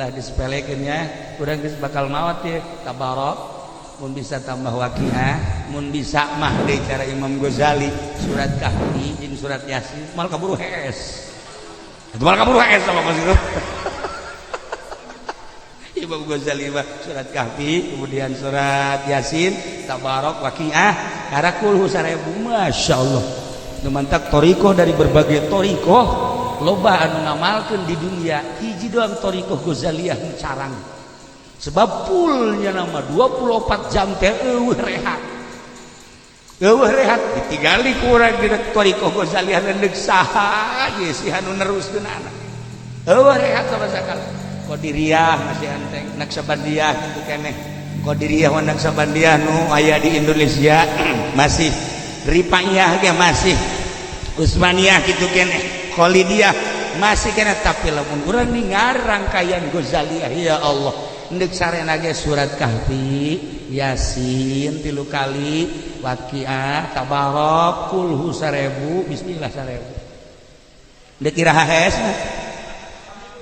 Ulah disepelekeun ya, urang geus bakal maot ya. Tabarok mun bisa, tambah Waqiah mun bisa mah deui, cara Imam Ghazali surat Kahfi jeung surat Yasin mal kaburu hees. Itu mal kaburu hees sama kos itu. Imam Ghazali mah surat Kahfi, kemudian surat Yasin, Tabarok, Waqiah, karena kulhu 1000. Masya Allah, nu mantak torikoh dari berbagai torikoh loba anu ngamalkeun di dunia, hiji doang torikoh Ghazaliyah nu carang, sebab fullnya nama 24 jam teh eueuh rehat, eueuh rehat. Ditinggali ku urang di torikoh Ghazaliyah, deuk saha ge sih anu neruskeun anak, eueuh rehat sama sekali. Qadiriyah masih enteng, Naksabandiyah kitu keneh. Qadiriyah wa Naksabandiyah nu aya di Indonesia masih, Rifaiyah ge masih, Utsmaniyah kitu keneh, Khalidiyah masih keneh. Tapi lamun urang ningar rangkaian Ghazaliyah, ya Allah, endek sarena ge surat Kahfi, Yasin tilu kali, Waqiah, Tabarok, kulhu 1000, bismillah 1000, endek iraha hees?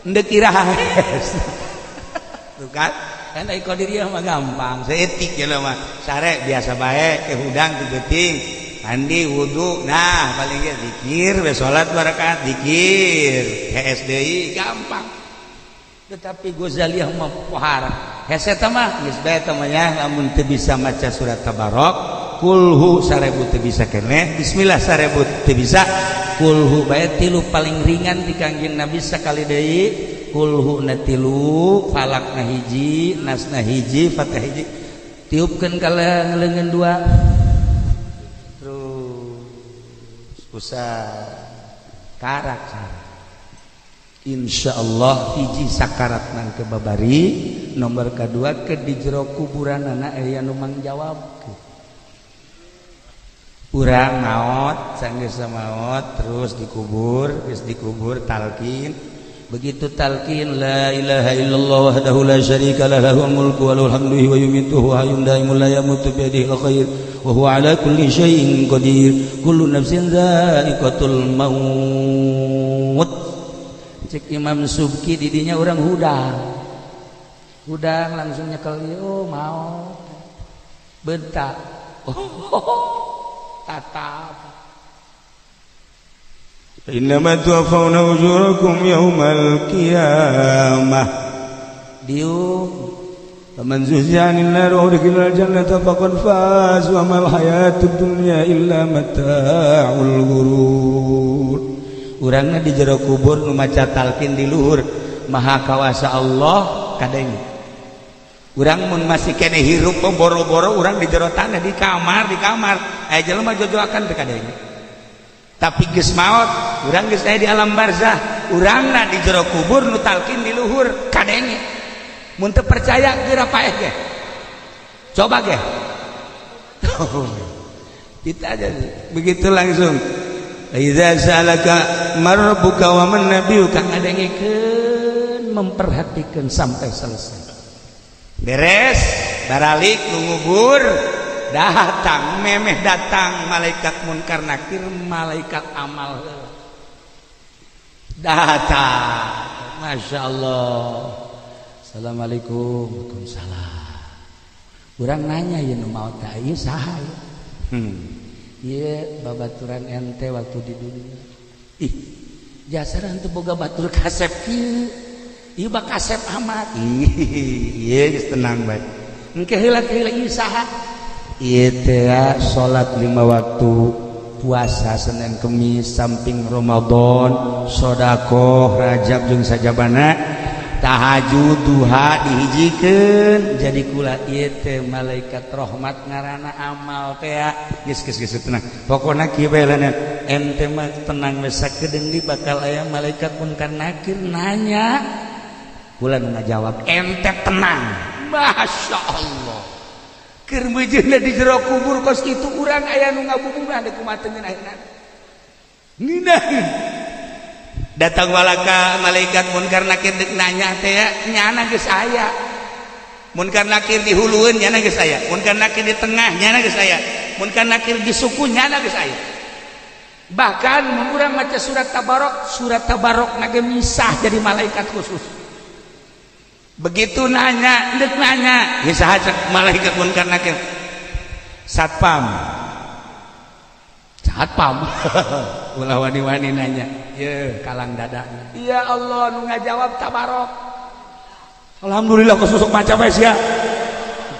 Endek iraha hees? Tuh kan, kan ai Qadiriyah mah gampang saeutik ya mah, sare biasa bae ke hudang ti beuting, mandi, wudu, nah paling ge zikir we, salat dua rakaat, zikir, hees deui, gampang. Tetapi Ghazaliyah mah pohara hese eta mah. Geus bae eta mah nya, lamun teu bisa maca surat Tabarok, kulhu 1000 teu bisa keneh, bismillah 1000 teu bisa, kulhu bae tilu paling ringan. Di Kangjeng Nabi sakali deui, kulhu na tilu, falak na hiji, nas na hiji, Fatihah hiji, tiupkeun ka leungeun dua, terus usah karak. Insya Allah hiji sakarat nang ke babari, nomor kedua ke di jero kuburan anak aya nu mangjawab. Urang maot, sanggeus maot, terus dikubur, geus dikubur talqin. Begitu talqin, la ilaha illallah wahdahu la syarika lah, lahul mulku wa lahul hamdu wa yumitu wa hayyun daimun la yamutu bi yadihil khair wa huwa ala kulli syai'in qadir, kullu nafsin dha'iqatul maut. Cek Imam Subki, didinya orang hudang hudang langsung nyekel, oh mau bentak, oh tatap. Innama tuwaffawna ujurakum yawmal qiyamah. Diuk. Faman zuhziha 'anil nar wa udkhilal jannata faqad faz wa mal hayatud dunya illa mata'ul ghurur. Urangna di jero kubur nu maca talqin di luhur, maha kawasa Allah kadenge. Urang mun masih kene hirup, boro-boro urang di jero tanah, di kamar, di kamar aya jelema jojoakan teu kadenge. Tapi geus maot urang, geus aya di alam barzah, urangna di jero kubur nu talqin di luhur kadenge. Mun teu percaya geura paeh ge, coba ge kita aja begitu langsung. Idza sa'alaka man rabbuka wa man nabiyuka, ngadengekeun, memperhatikan sampai selesai. Beres baralik nu ngubur, datang, memeh datang malaikat munkar nakir, malaikat amal heula datang. Masya Allah, assalamualaikum. Waalaikumsalam. Urang nanya, ya nu maot teh ieu saha ya? Ieu babaturan ente waktu di dunia. Ih, jasaran teu boga batur kasep kieu, ieu bak kasep amat. Ih, ieu geus tenang bae. Engke heula, heula, ieu saha? Ieu teh salat lima waktu, puasa Senin Kemis samping Ramadan, sodakoh Rajab jeung sajabana, tahajud, duha dihijikeun jadi kula. Ieu teh malaikat rahmat, ngaranna amal teh. Geus, geus, geus, tenang. Pokona kieu bae, ente mah tenang we, sakedeung di bakal aya malaikat munkar nakir nanya, kula nu ngajawab, ente tenang. Masya Allah, keur meujeuhna di jero kubur kos kitu, urang aya nu ngabubungan deuk kumaha teu ngeunah ngeunaheun. Datang walaka malaikat munkar nakir deuk nanya teh, nyana geus aya. Munkar nakir di hulueun, nyana geus aya. Munkar nakir di tengah, nyana geus aya. Munkar nakir di suku, nyana geus aya. Bahkan mun urang maca surat Tabarok, surat Tabarok nage misah jadi malaikat khusus. Begitu nanya, dek nanya ya saha cek malaikat Munkar Nakir? Satpam. Satpam ulah wani-wani nanya ye kalang dada. Ya Allah, nu ngajawab tabarok. Alhamdulillah, kesusuk macam ya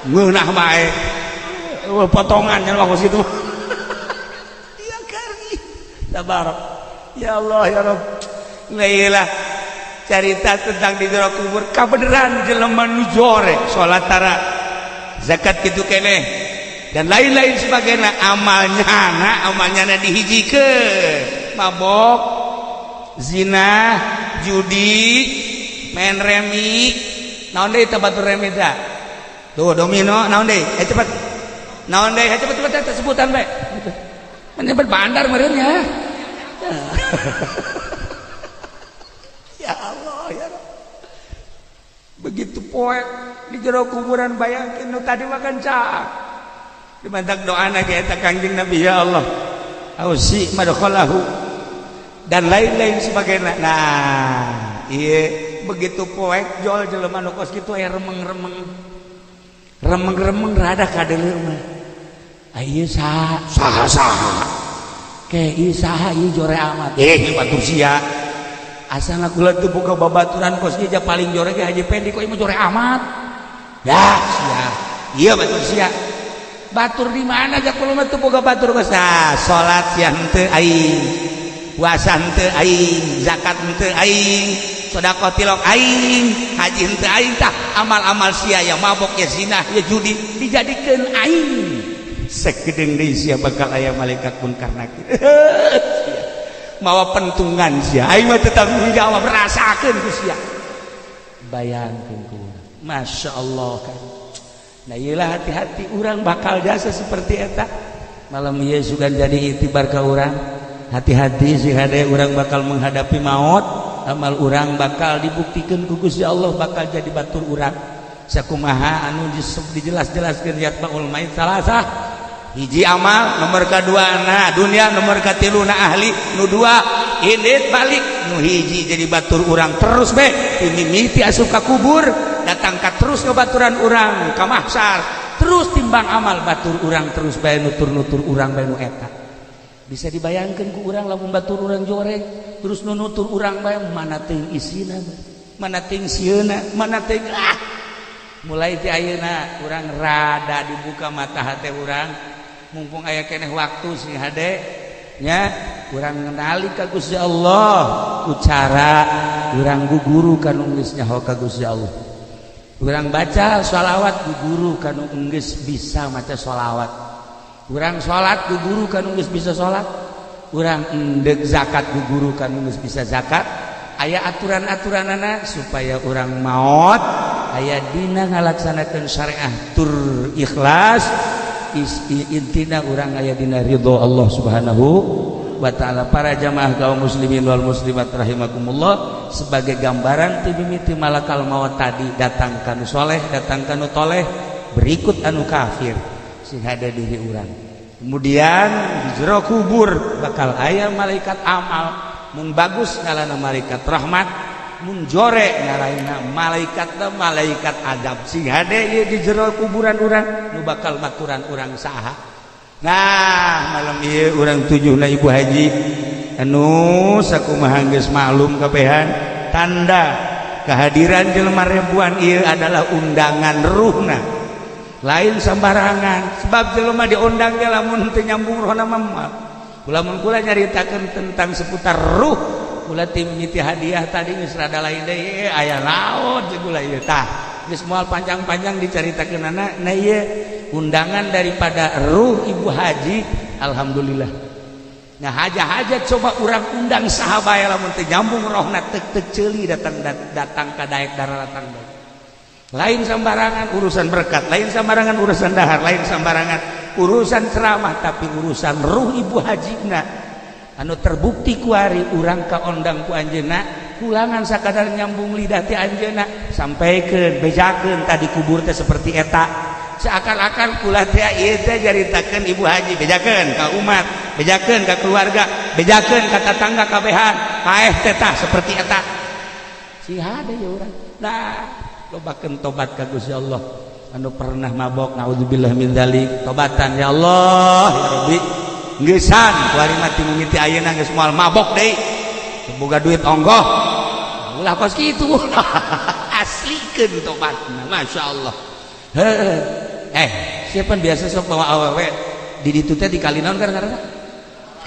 ngeunah bae potongan yang waktu situ. Iya kari tabarok. Ya Allah, ya Rabb. Nah, cerita tentang di jero kubur kabeneran jelema nu jore, salat tara, zakat kitu keneh, dan lain-lain sebagainya. Amalnya na, amalnya na dihijikeun, mabok, zina, judi, main remi, naon deui teh, batur remi teh tuh, domino, naon deui, eh cepet, naon deui, eh cepet cepet eta sebutan bae. Menyebut bandar meureun ya. Ya Allah, ya Rabb. Begitu poek di jero kuburan, bayangkeun nu tadi makan cak dimantak doana ge eta Kangjeng Nabi, ya Allah, ausi madkhalahu, dan lain-lain sebagainya. Nah, iya, begitu poek jol jelema nu kos kitu aya remeng-remeng, remeng-remeng rada kadeuleu mah. Ieu saha saha saha ke ieu saha ieu jore amat, eh batur sia. Asana kula teu boga babaturan kos ieu, paling jore ge Haji Pendi, kok ieu mah jore amat ya sia. Ieu batur sia, batur di mana ja kula mah teu boga batur kos. Nah, salat sia henteu aing, puasa henteu aing, zakat henteu aing, sedekah tilok aing, haji henteu aing. Tah, amal-amal sia ya mabok, ya zina, ya judi dijadikeun aing. Sakedeung deui sia bakal aya malaikat Munkar Nakir mawa pentungan sia. Aing mah tetap menjawab, rasakeun ku sia. Bayangkeun ku Masya Allah kan. Nah, iyalah, hati-hati, urang bakal jasa seperti eta. Malam ieu sugan jadi itibar ka urang, hati-hati sih hade, urang bakal menghadapi maut, amal urang bakal dibuktikan ku Gusti Allah, bakal jadi batur urang. Sakumaha anu dijelas-jelaskeun, yatba'ul mayit salasah, hiji amal, nomor kedua na dunia, nomor katilu na ahli. Nu dua indit balik, nu hiji jadi batur urang terus be ini miti asup ka kubur, datang ka terus ngebaturan urang ka mahsyar, terus timbang amal batur urang terus bae, nutur-nutur urang bae. Nu eta bisa dibayangkan ku urang, lamun batur urang joreng terus nu nutur urang bae, mana teuing isina, mana teuing sieuna, mana teuing. Ah, mulai ti ayeuna urang rada dibuka mata hati urang, mumpung aya keneh waktu sing hade nya, urang ngenali ka Gusti Allah ku cara urang guguru kanu geus nyaho ka Gusti Allah, urang baca sholawat guguru kanu geus bisa maca sholawat, urang salat guguru kanu geus bisa salat, urang endek zakat guguru kanu geus bisa zakat. Aya aturan-aturanana supaya urang maot aya dina ngalaksanakeun syariah tur ikhlas. Intina urang aya dina ridho Allah Subhanahu wa Ta'ala. Para jamaah kaum muslimin wal muslimat rahimakumullah, sebagai gambaran ti mimiti malakal maut tadi datang kanu soleh, datang kanu toleh, berikut anu kafir, sing ada diri urang. Kemudian di jero kubur bakal aya malaikat amal, mun bagus ngalana malaikat rahmat, mun jore ngalaina malaikat malaikat adab. Sing hade ieu di jero kuburan urang, nu bakal maturan urang saha? Nah, malam ieu urang tujuhna ibu haji anu sakumaha geus maklum kabehan, tanda kehadiran jelema ribuan ieu adalah undangan ruhna, lain sembarangan, sebab jelema diundang ge lamun teu nyambung rohna mah. Lamun kula nyaritakeun tentang seputar ruh, kula tim mimiti hadiah tadi geus rada lain deui, aya naon jeung kula ieu. Tah, geus moal panjang-panjang dicaritakeunana. Nah, ieu undangan daripada ruh ibu haji, alhamdulillah. Nah, haja-haja coba urang undang saha bae, lamun teu nyambung rohna teu teu ceuli datang datang ka daek darah datang bae. Lain sembarangan urusan berkat, lain sembarangan urusan dahar, lain sembarangan urusan ceramah, tapi urusan ruh ibu hajina anu terbukti kuari urang kaondang ku anjeunna, kulangan sakadar nyambung lidah ti anjeunna, sampaikeun, bejakeun tadi kubur teh seperti eta. Seakan-akan kula teh ieu teh nyaritakeun ibu haji, bejakeun ka umat, bejakeun ka keluarga, bejakeun ka tatangga kabehan, paeh teh tah seperti eta. Si hade ya urang. Nah. Lobakeun tobat ka Gusti Allah. Anu pernah mabok, naudzubillah min dzalik, tobatan, ya Allah ya Rabbi, geusan kuari mah ti mimiti ayeuna geus moal mabok deui, boga duit onggoh ulah kos kitu. Aslikeun tobatna, Masya Allah. Heuh, eh, siapa biasa sok bawa awewe di ditu teh, di kali naon karena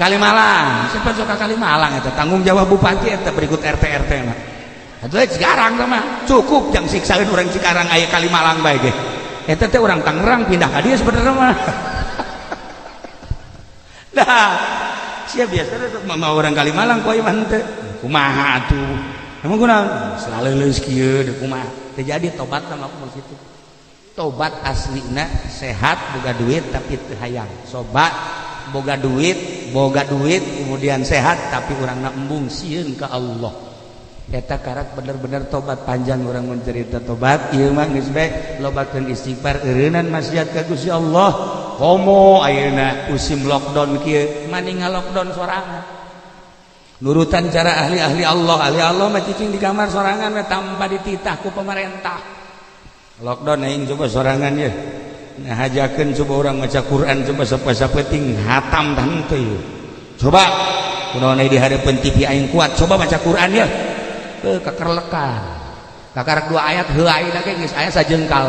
Kalimalang? Siapa sok ka Kalimalang? Eta tanggung jawab bupati eta, berikut RT RT mah. Atuh Cikarang mah cukup jang siksaeun urang Cikarang, aya Kalimalang bae ge. Eta teh urang Tangerang pindah ka dieu sebenarnya mah. Nah, sia biasa sok mau orang Kalimalang ku mah henteu. Kumaha atuh? Emang kunaon? Selalu leuleus kieu deui kumaha? Teu jadi tobat mah aku situ. Tobat aslina sehat boga duit tapi teu hayang. Sobat boga duit kemudian sehat tapi urangna embung, sieun ka Allah. Eta karak bener-bener tobat. Panjang orang mencerita tobat ieu mah. Geus bae lobakeun istighfar, eureunnan maksiat ka Gusti Allah. Komo ayeuna musim lockdown kieu, mani lockdown sorangan, nurutan cara ahli-ahli Allah. Ahli Allah mah cicing di kamar sorangan we tanpa dititah ku pemerintah. Lockdown aing coba sorangan ya. Nah, hajakeun coba orang maca Quran, coba sapeting hatam teu ieu. Coba kunaon di hadapan TV aing kuat, coba maca Quran ya. Ke kakerlekan. Kakarak dua ayat heuh ayeuna ge geus aya sajengkal.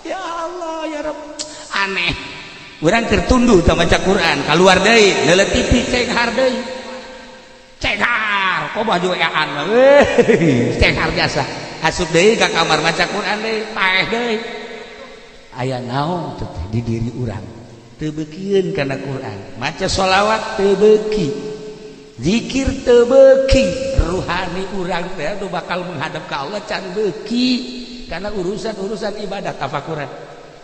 Ya Allah ya Rabb, aneh. Urang keur tunduh tah maca Quran, keluar deui, neuleuh TV, cenghar deui. Cenghar, kok baju wean mah. Cenghar biasa. Asup deui ka kamar, maca Quran deui, paeh deui. Aya naon teh di diri urang? Teu beukieun kana Quran, maca sholawat teu beuki, zikir teu beuki, ruhani urang teh anu bakal menghadap ka Allah can beuki karena urusan-urusan ibadah. Tafakuran,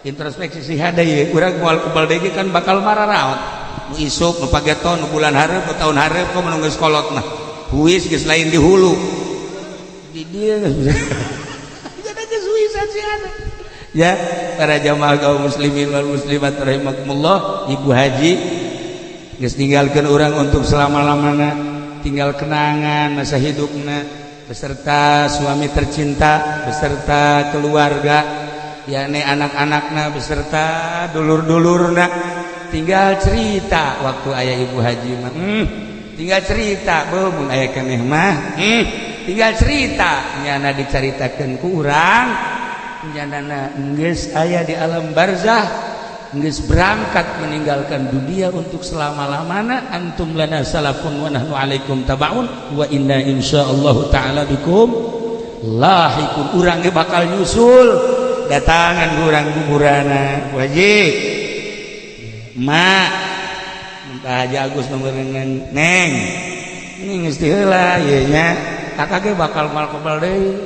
introspeksi sih ada ye. Urang moal kebal deui kan, bakal mararaot nu isuk, nu pageton, nu bulan hareup, nu tahun hareup. Kok nu geus kolot mah huis geus lain di hulu, di dieu geus geus huisan sih ada ya. Para jamaah kaum muslimin wal muslimat rahimakumullah, Ibu Haji geus ninggalkeun urang untuk selama-lamana, tinggal kenangan masa hidupna beserta suami tercinta, beserta keluarga, yakni anak-anakna, beserta dulur-dulurna. Tinggal cerita waktu ayah Ibu Haji mah, tinggal cerita beuh. Mun aya keneh mah, tinggal cerita nyana dicaritakeun ku urang, nyana geus aya di alam barzah, geus berangkat meninggalkan dunia untuk selama-lamana. Antum lana salafun wa nahnu alaikum tabaun wa inna insyaallah taala bikum lahikun. Urang ge bakal nyusul datangan urang kuburana. Bu Haji, Mak, Pak Haji Agus nomor neng ini geus heula ieu nya, kakak ge bakal mal kebal deui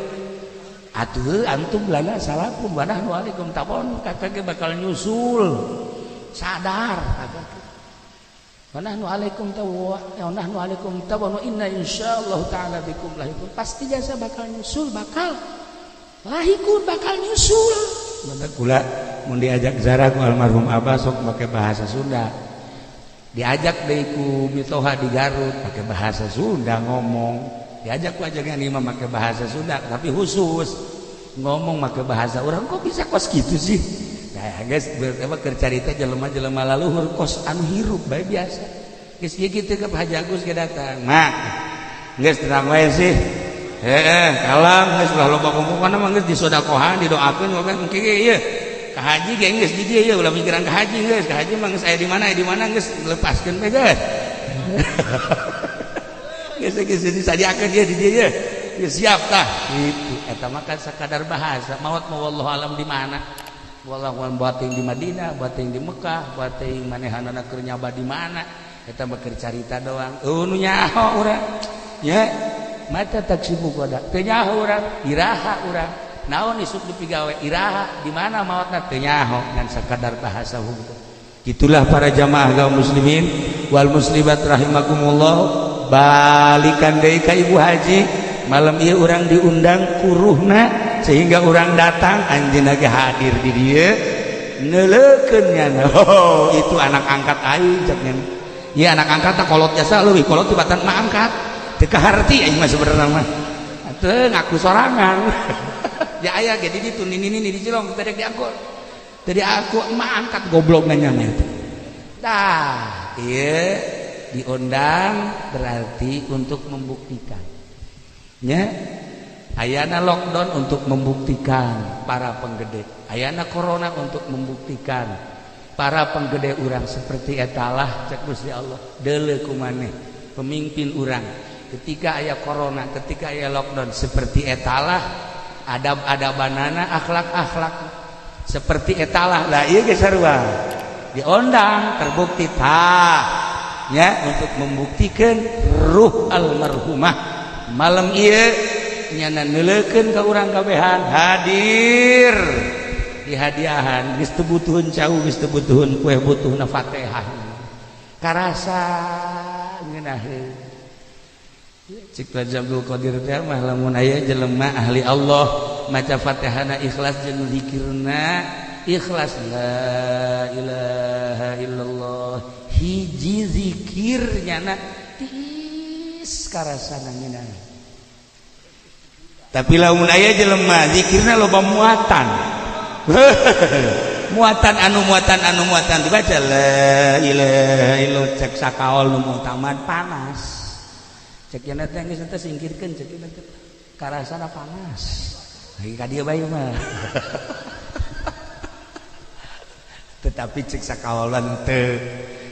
atuh. Antum lana salafun wa nahnu alaikum tabaun, kakak ge bakal nyusul, sadar kakak. Wa nahnu alaikum tawa wa nahnu alaikum tabaun wa inna insyaallah taala bikum lahikun. Pasti jasa bakal nyusul, bakal lahikun, bakal nyusul. Mata kula mun diajak ziarah ku almarhum abah sok make bahasa Sunda, diajak deui ku mitoha di Garut pakai bahasa Sunda ngomong, diajak ku ajakan imam pakai bahasa Sunda, tapi khusus ngomong pakai bahasa orang. Kok bisa kos gitu sih? Nah guys, berarti keur carita jelema-jelema laluhur kos anu hirup bae biasa. Geus ieu kitu ke Haji Agus ge datang, mak geus tenang wae sih. Heeh, kalam geus ulah loba pokokna mah, geus disodakohan, didoakeun we engke ge ieu. Ka haji ge geus di dieu ieu, ulah mikiran ka haji geus. Ka haji mah geus aya di mana, aya di mana, geus lepaskeun we geus. Geus geus disadiakeun ieu di dieu ieu. Geus siap tah. Gitu. Eta mah kan sakadar bahasa. Maot mah wallahu alam di mana. Wallahu alam, bating di Madinah, bating di Mekah, bating manehanana keur nyaba di mana. Eta mah keur carita doang. Eueuh nu nyaho urang. Ya, mata taksibu koda teu nyaho urang, iraha urang naon isuk dipigawe, iraha di mana maotna, teu nyaho, ngan sakadar bahasa hukum. Itulah para jamaah kaum muslimin wal muslimat rahimakumullah. Balikan deui ka Ibu Haji, malam ieu urang diundang kuruhna sehingga urang datang, anjeunna ge hadir di dieu neuleukeun nya. Oh, itu anak angkat aing cek nya. Ieu anak angkat tah kolot jasa leuwih kolot tibatan mak angkat. Teu kaharti aing mah sebenarnya mah. Teu ngaku sorangan. Ya aya ge di ditu nini-nini dicilong teu diangkut. Teu diaku mah angkat goblok nanya eta. Tah, ieu diundang berarti untuk membuktikan. Nya ayana lockdown untuk membuktikan para penggede. Ayana corona untuk membuktikan para penggede urang seperti etalah cek Gusti Allah. Deuleu kumaneh pemimpin urang ketika aya corona, ketika aya lockdown seperti etalah adab-adabanana, akhlak-akhlak seperti etalah. Lah ieu geus sarua diondang terbukti tah nya untuk membuktikan ruh almarhumah malam ieu nyana neuleukeun ka urang kabehan hadir di hadiahan geus teu butuheun cau, geus teu butuheun kue, butuhna Fatihah karasa ngeunaheun. Cik Raja Abdul Qadir teh mah lamun aya jelema ahli Allah maca Fatihahna ikhlas jeung zikirna ikhlas la ilaha illallah hiji zikir nyana tiis karasana ngeunah. Tapi lamun aya jelema zikirna loba muatan muatan anu muatan anu muatan dibaca la ilaha illallah cek sakaol nu muktamad panas cek cenah teh geus teh singkirkeun cek cenah teh karasana panas lagi ka dieu bae mah. Tetapi cek sakaolan teu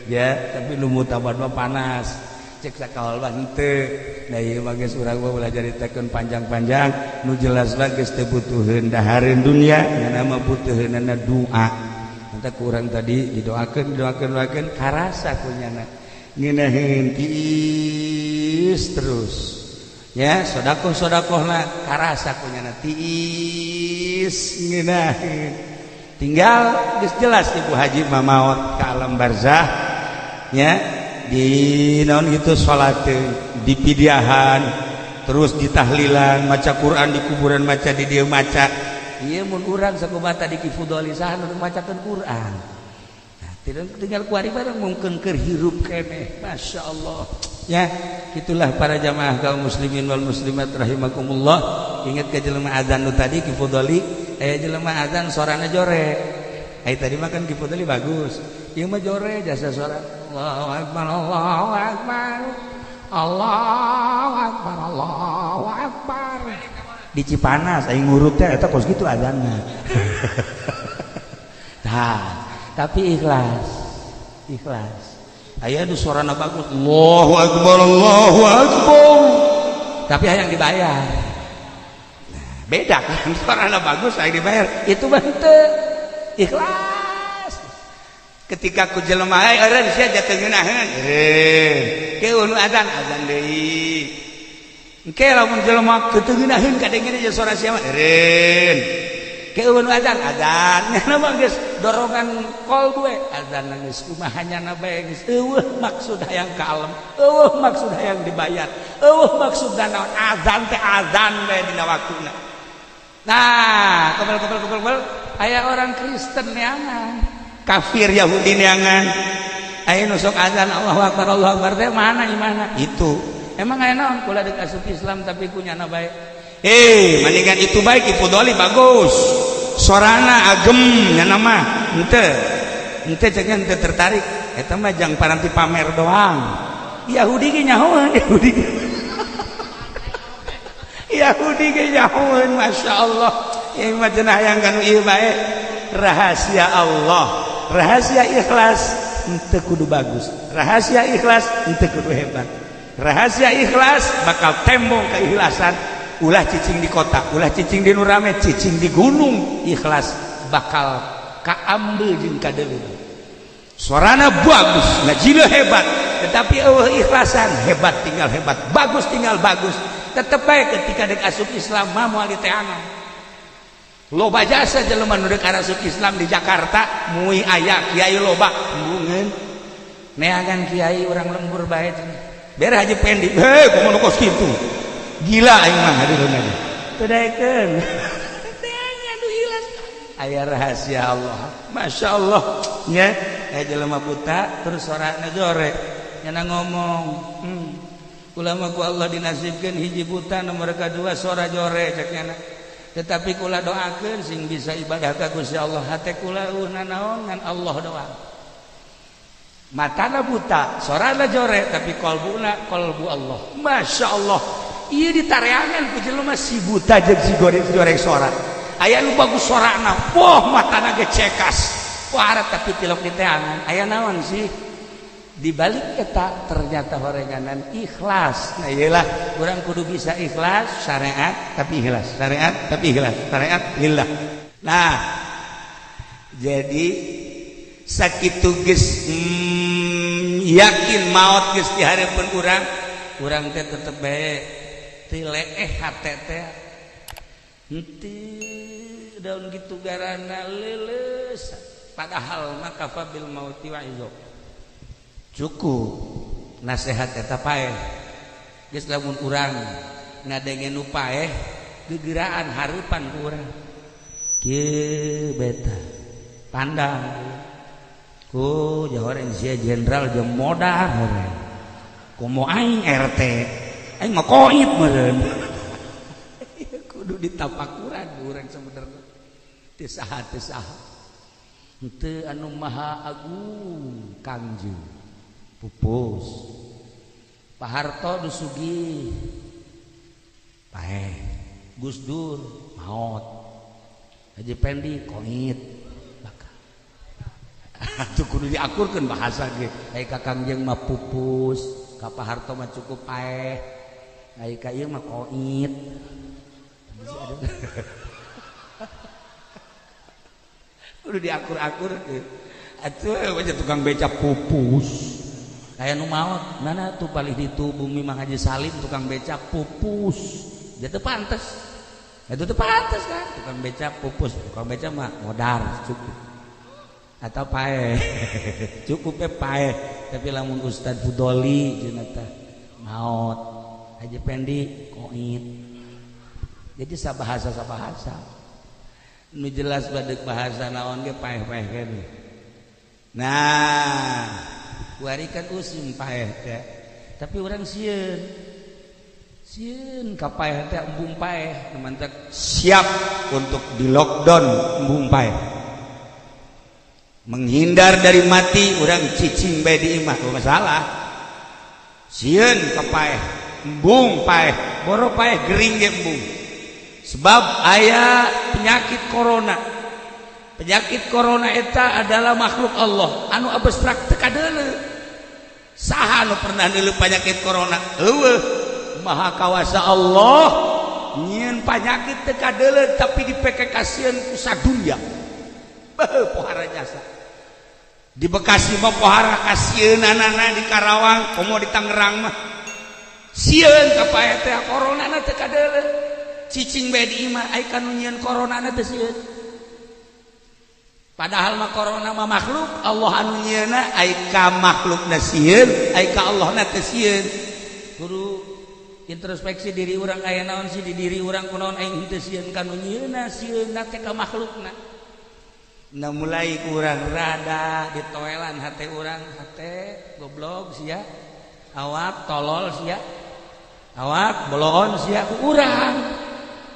ya, tapi nu muktamad mah panas cek sakaolan teu. Nah ieu mah geus urang mah ulah caritakeun panjang-panjang, nu jelas mah geus teu butuheun dahareun dunya, nyana mah butuheunana doa. Mantap ku urang tadi didoakeun didoakeun doakeun karasa ku nyana ngeunaheun tiis terus ya, sodakoh sodakohna karasa ku nyana tiis ngeunaheun. Tinggal geus jelas Ibu Haji mah maot ka alam barzah ya, di naon gitu salateun di pidiahan terus ditahlilan maca Quran di kuburan maca di dieu maca ieu mun urang sakumaha tadi Ki Fudoli saha nu macakeun Quran. Nah, tinggal kuari bareng mungkin keur hirup keneh Masya Allah ya. Itulah para jamaah kaum muslimin wal muslimat rahimakumullah. Ingat ke jelema azan nu tadi Ki Fudoli, aya jelema azan sorana jore. Ai tadi mah kan Ki Fudoli bagus, ieu mah jore jasa sora Allahu akbar Allahu akbar Allahu akbar Allahu akbar di Cipanas aing ngurut teh eta kos kitu azanna. Tah, tapi ikhlas ikhlas aya nu sorana bagus Allahu akbar Allahu akbar tapi hayang dibayar. Nah, beda kan sorana bagus hayang dibayar itu mah teu ikhlas. Ketika ku jelema euy eureun sia jatuh ngeunaheun eureun ke nu azan azan deui engke lamun jelema teu ngeunaheun kadengena jeung sora sia mah eureun ke nu azan azan nyana mah geus dorongan kolbu we azan geus kumaha nyana bae geus eueuh maksud hayang ka alam, eueuh maksud hayang dibayar, eueuh maksud naon azan teh azan bae dina waktuna. Nah, kebel kebel kebel kebel aya orang Kristen neangan kafir Yahudi neangan aya nu sok azan Allahu akbar Allahu akbar teh mana imana itu emang aya naon kula deuk asup Islam tapi ku nyana bae mendingan itu bae Ki Fudoli bagus sorana agem nyana mah henteu henteu cek henteu tertarik eta mah jang paranti pamer doang. Yahudi ge nyahoeun Yahudi ge Yahudi ge nyahoeun Masya Allah ieu mah cenah hayang kanu ieu bae rahasia Allah rahasia ikhlas henteu kudu bagus, rahasia ikhlas henteu kudu hebat, rahasia ikhlas bakal tembong keikhlasan. Ulah cicing di kota, ulah cicing di nu rame, cicing di gunung ikhlas bakal kaambeul jeung kadeuleu. Sorana bagus, ngajina hebat, tetapi eueuh ikhlasan hebat tinggal hebat, bagus tinggal bagus. Tetep bae ketika dek asup Islam mah moal diteangan. Loba jasa jelema nu dek asup Islam di Jakarta mui aya kiai loba embungeun neangan kiai urang lembur bae cenah. Bere Haji Pendi, hei kumaha nu kos kitu. Gila aing mah hadirun aja. Teu daekeun. Neangan nu ikhlas. Aya rahasia Allah. Masya Allah nya aya jelema buta terus sorana jore nyana ngomong, Kula mah ku Allah dinasibkeun hiji buta, nomor kadua sora jore cek nyana. Tetapi kula doakeun sing bisa ibadah ka Gusti Allah. Hate kula eueuh nanaon ngan Allah doa. Matana buta, sorana jore, tapi kolbuna kolbu Allah. Masya Allah. Ieu ditareangan ku jelema si buta jeung si goreng sora. Aya nu bagus sorana, wah matana ge cekas. Wah tapi tilok diteangan. Aya naon sih? Di balik eta ternyata horenganan ikhlas. Nah iyalah, urang kudu bisa ikhlas, syariat tapi ikhlas, syariat tapi ikhlas, syariat lillah. Nah, jadi sakitu geus yakin maot geus di hareupeun urang, urang teh tetep bae teu leeh hate teh. Henteu daun kitu garana leuleus, padahal mah kafa bil mauti wa izo. Cukup nasihat eta paeh. Geus lamun urang ngadenge nu paeh gegeraan hareupan ku urang. Kieu beta pandang ku jahoreng sia jenderal jeung modar horeng. Komo aing RT, aing mah koit meureun. Kudu ditapakuran urang sebenarnya. Teu saha teu saha. Henteu anu maha agung Kangjeng. Pupus. Pak Harto nu sugih paeh. Gus Dur maot. Haji Pendi koit. Bakal. Atuh kudu diakurkeun bahasa ge. Ai ka Kangjeng mah pupus, ka Pak Harto mah cukup paeh. Ai ka ieu mah koit. Kudu diakur-akurkeun. Atuh aja tukang becak pupus. Aya nu maot, mana tuh palih ditu bumi Mang Haji Salim tukang becak pupus. Dia teu pantes. Itu teu pantes kan, tukang becak pupus, tukang becak mah modar cukup. Atau paeh. Cukup paeh. Tapi lamun Ustad Fudoli cenah teh maot. Haji Pendi koit. Jadi sabahasa-sabahasa. Nu jelas badeg bahasa naon ge paeh-paeh keneh. Nah, kuari kan usim paeh teh. Tapi urang sieun. Sieun ka paeh teh embung paeh, mantak siap untuk di lockdown embung paeh. Menghindar dari mati urang cicing bae di imah, teu masalah. Sieun ka paeh, embung paeh, boro paeh gering ge embung. Sebab aya penyakit corona. Penyakit corona eta adalah makhluk Allah anu abstrak teu kadeuleu. Saha anu pernah neuleuh penyakit corona? Eueuh. Maha kawasa Allah nyieun penyakit teu kadeuleu tapi dipeke kasieun ku sadunya. Beuh pohara jasa. Di Bekasi mah pohara kasieunanana, di Karawang komo di Tangerang mah. Sieun ka paeh teh corona na teu kadeuleu. Cicing bae di imah ai ka nu nyieun corona na teu sieun. Padahal mah corona mah makhluk Allah anu nyieunna, ai ka makhlukna sieun, ai ka Allahna teu sieun. Kudu introspeksi diri urang aya naon sih di diri urang kunaon aing henteu sieun ka nu nyieunna, sieunna teh ka makhlukna. Nah mulai kurang rada ditoelan hate urang, hate goblok sia, awak tolol sia, awak boloon sia ku urang.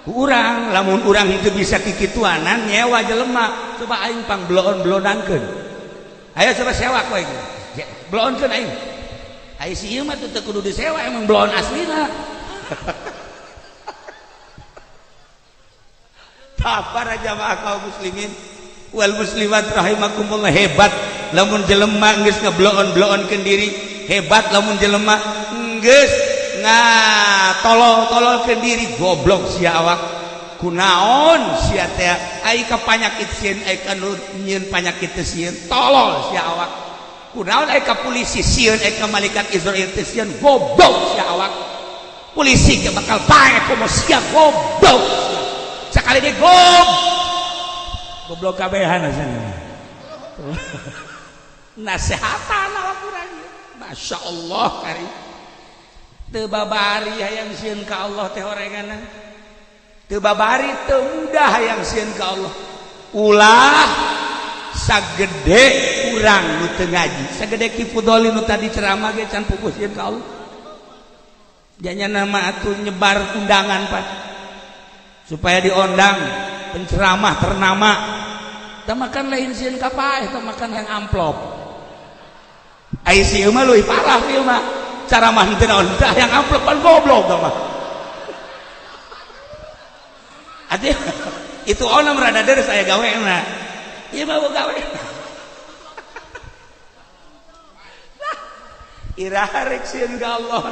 Ku urang lamun urang itu bisa kikituanan nyewa jelema, coba aing pang bloon-bloonankeun. Ayo coba sewa ku aing. Bloonkeun aing. Ai si ieu mah teu kudu disewa emang bloon aslina. Tah para jamaah kaum muslimin wal muslimat rahimakumullah, hebat lamun jelema geus ngebloon-bloonkeun diri, hebat lamun jelema geus tolol-tololkeun diri, goblok sia awak kunaon sia teh ai ka panyakit sieun, ai ka nu nyieun panyakit teh sieun, tolol sia awak kunaon ai ka polisi sieun, ai ka malaikat Israil teh sieun, goblok sia awak polisi ge bakal paeh komo sia goblok sakali deui goblok kabehan asana. Nasehatan awak urang Masya Allah kari teu babari hayang sieun ka Allah teh horenganna. Teu babari teu mudah hayang sieun ka Allah. Ulah sagede urang nu teu ngaji, sagede Ki Fudoli nu tadi ceramah ge can pupuh sieun ka Allah. Janya nama atuh nyebar undangan Pak supaya diondang penceramah ternama. Tah makan lain sieun ka paeh, tah makan yang amplop. Ai sieun mah leuwih parah ieu mah. Ceramah teu naon tah yang amplop pan goblok tah mah. Atuh itu onam rada deres aya gawena. Ieu mah gawe. Iraha rek sieun ka Allah.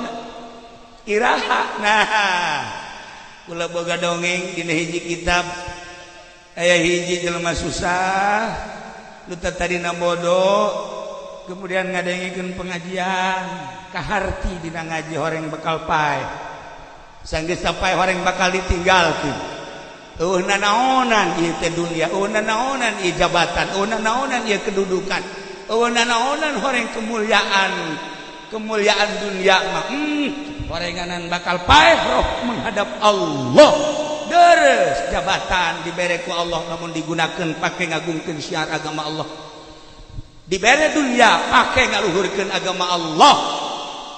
Iraha. Nah, kula boga dongeng dina hiji kitab aya hiji jelema susah nu tadina bodoh kemudian ngadengikeun pengajian kaharti dina ngaji horeng bakal paeh sanggeus paeh horeng bakal ditinggalkeun eueuh nanaonan ieu teh dunia eueuh nanaonan ieu jabatan eueuh nanaonan ieu kedudukan eueuh nanaonan horeng kemuliaan kemuliaan dunia mah horenganan bakal paeh roh menghadap Allah. Deres jabatan dibere ku Allah namun digunakan pakai ngagungkeun syiar agama Allah, dibere dunia pakai ngaluhurkeun agama Allah,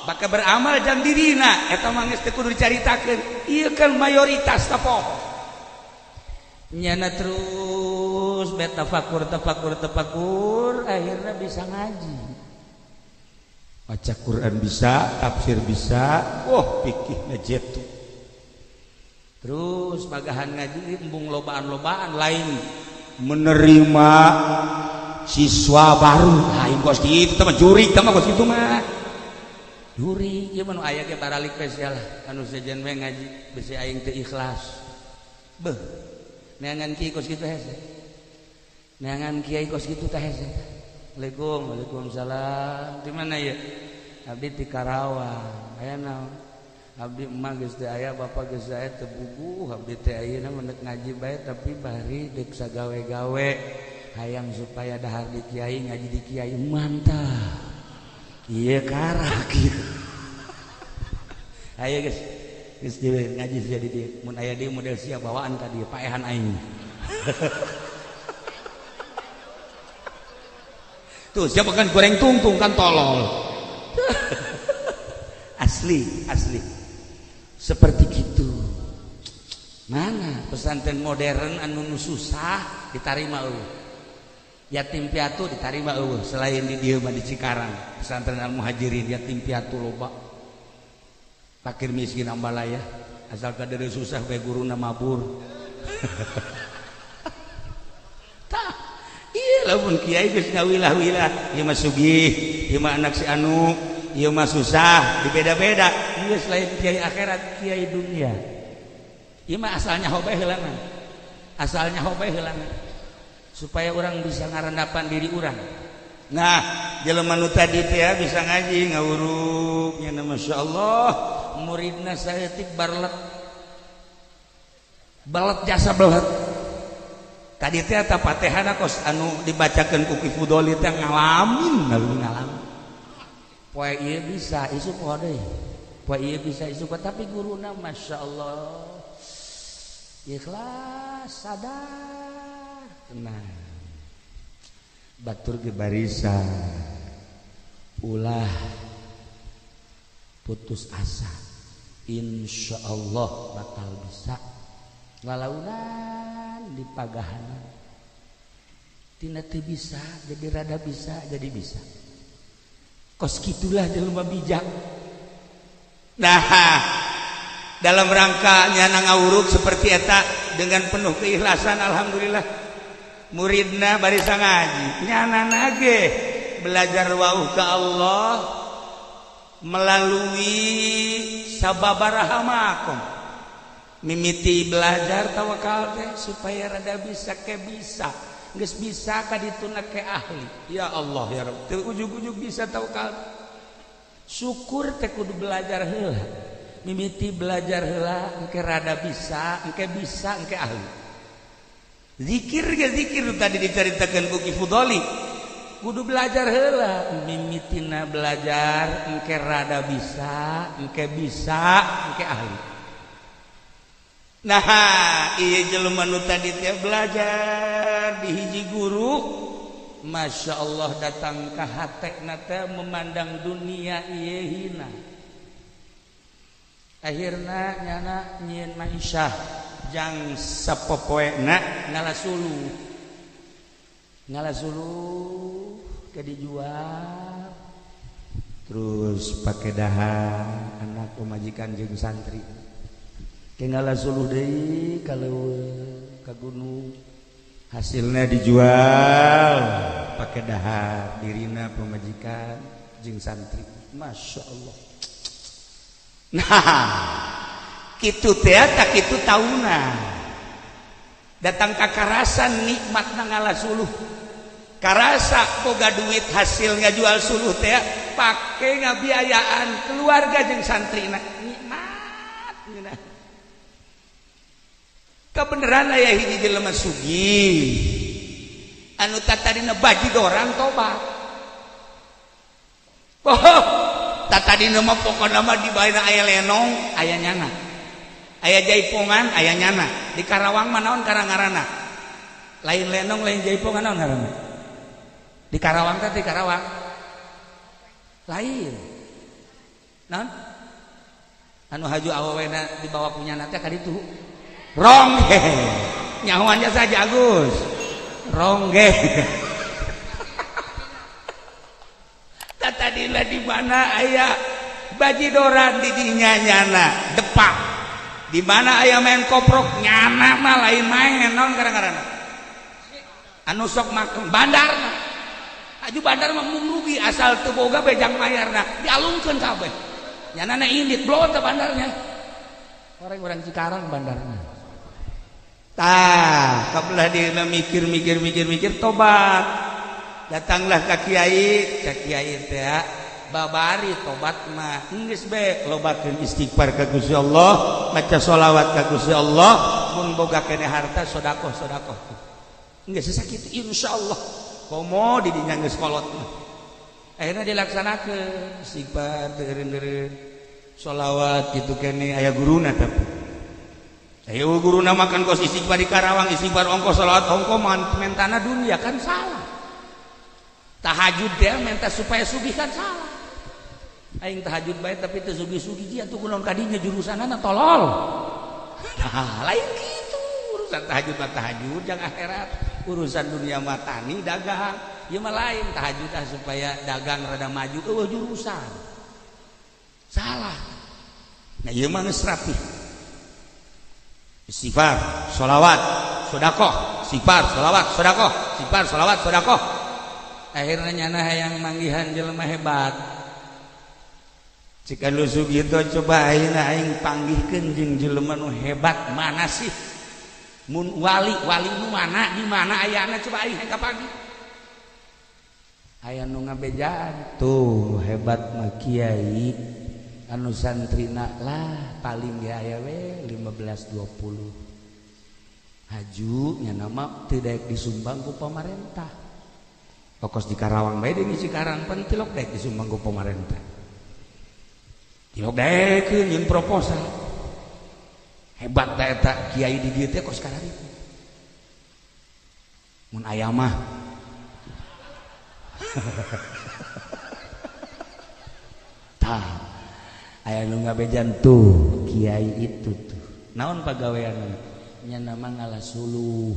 bakal beramal jang dirina eta mah geus teu kudu dicaritakeun. Ieu kan mayoritas tapoho nyana terus bet tafakur tafakur tafakur akhirnya bisa ngaji, baca Quran bisa, tafsir bisa, wah pikihna jetu. Terus pagahan ngaji embung lobaan-lobaan lain menerima siswa baru lain kos kitu teh mah jurig teh mah kos kitu mah jurig ieu mah nu aya ge baralik spesial anu sejen we ngaji bisi aing teu ikhlas beuh neangan kiai kos kitu hese neangan kiai kos kitu teh hese. Assalamualaikum. Waalaikumsalam. Di mana ya? Abdi di Karawang. Aya naon? Abdi emak geus teu aya, bapak geus aya teu buguh, abdi teh ayeuna mah ngaji bae tapi bari deuk sagawe-gawe. Hayang supaya dahar di kiai, ngaji di kiai mantap. Ieu karak ieu. Ayo geus. Geus deui ngaji sia di dieu. Mun aya deui model sia bawaan ka dieu paehan aing. Tuh siapa kan goreng tungtung kan tolol. Asli, asli. Seperti gitu. Mana pesantren modern anu susah ditarima eueuh. Yatim piatu ditarima eueuh selain di dieu mah di Cikarang. Pesantren Al Muhajirin yatim piatu loba. Fakir miskin ambalaya asal kadeureun susah bae guruna mabur. Lamun kiai geus ngawilah-wilah ieu mah sugih, ieu mah anak si anu, ieu mah susah, dibeda-beda. Geus lain kiai akhirat, kiai dunia. Ieu mah asalnya hobae heulangan. Asalnya hobae heulangan. Supaya orang bisa ngarendapan diri urang. Nah, jelema nu tadi teh bisa ngaji ngawuruk nya masyaallah, muridna saeutik barlet. Belet jasa belet. Tadi teh eta fatihana kos anu dibacakeun ku Ki Fudoli teh ngalamin lalu ngalamin. Poe ieu bisa isuk poe deui. Poe ieu bisa isuk tapi guruna masyaallah. Ikhlas, sadar, tenang. Batur ge barisan. Ulah putus asa. Insyaallah bakal bisa. Lalaunan di pagahanan tina teu bisa jadi rada bisa jadi bisa kos kitulah jelema bijak. Nah, dalam rangka nyana ngawuruk seperti eta dengan penuh keikhlasan alhamdulillah muridna barisa ngaji nyana nage belajar wauh ka Allah melalui sababaraha makom. Mimiti belajar tawakal teh supaya rada bisa ke bisa geus bisa ka dituna ke ahli. Ya Allah ya Rabb teu ujug-ujug bisa tawakal. Syukur teh kudu belajar heula. Mimiti belajar heula engke rada bisa, engke bisa, engke ahli. Zikir ge zikir tadi dicaritakeun ku Ki Fudoli. Kudu belajar heula, mimitina belajar engke rada bisa, engke bisa, engke ahli. Nah, ieu jelema nu tadi teh belajar di hiji guru, Masya Allah datang ka hatena teh memandang dunia ieu hina. Akhirna nyana nyieun maisyah jang sapopoena ngala suluh. Ngala suluh ke dijual. Terus pake dahar anak pemajikan jeung santri. Ke ngala suluh deui ka leuweung ka gunung. Hasilnya dijual pakai dahar dirina pemajikan jeung santri. Masya Allah. Nah kitu teh tak kitu tauna datang ka karasan nikmatna ngala suluh, karasa boga duit hasil ngajual suluh teh pake ngabiayaan keluarga jeung santrina, nikmat ngeunah. Kebenaran aya hiji jelema sugih anu tatadina bajidoran tobat. Oh, tatadina mah pokona mah di baena aya lenong aya nyana, aya jaipongan aya nyana. Di Karawang mah naon karangarana? Lain lenong lain jaipongan naon ngaranna? Di Karawang teh di Karawang lain naon anu haju awewena dibawa punya teh ka ditu rongge nyawannya saja Agus rongge. Tadila di mana aya bajidoran di dinya nyana depak, di mana aya main koprok nyana mah lain main naon gara-gara anu sok makan bandarna aju bandar mah mung rugi asal teu boga bejang mayarna dialungkeun kabeh nyana na indit blow teh bandarnya orang-orang Cikarang bandarna. Tah, kabelah dia mikir-mikir tobat. Datanglah ka kiai, ka kiai teh babari tobat mah geus be lobakeun istighfar ka Gusti Allah, maca sholawat ka Gusti Allah, mun boga keneh harta sedekah-sedekah. Geus sakitu insyaallah. Komo di dinya geus kolot mah. Akhirna dilaksanakeun istighfar teureun-teureun sholawat kitu keneh aya guruna tapi ayo guru makan kos istighfar di Karawang, istighfar ongko, sholawat ongko, mentana dunia kan salah. Tahajud dia minta supaya sugih kan salah. Aing tahajud bae tapi teu sugih-sugih dia tuh kunaon kadinya jurusanana tolol. Nah, lain gitu. Urusan tahajud mah tahajud jang akhirat, urusan dunia mah tani dagang. Ieu mah lain tahajud ah supaya dagang rada maju eueuh jurusan. Salah. Nah, ieu mah geus rapih. Istighfar, sholawat, sedekah, istighfar, sholawat, sedekah, istighfar, sholawat, sedekah. Akhirnya nyana hayang manggihan jelema hebat. Jika lu sugito coba ayeuna aing panggihkeun jeung jelema nu hebat mana sih? Mun wali, wali nu mana, di mana ayana coba aing hayang kapanggih. Aya nu ngabejaan tuh hebat mah kiai anu santrina lah paling ge aya we 15 20 haju nya nama teu daek disumbang ku pamarentah. Pokos di Karawang bae deui Cikarang pan tilok daek disumbang ku pamarentah. Tilok daekeun nyeun proposal. Hebat da eta kiai di dieu teh kos kararitu. Mun aya mah. Tah aya nu ngabejan tuh kiai itu tuh naon pagaweanna nya nama ngala suluh,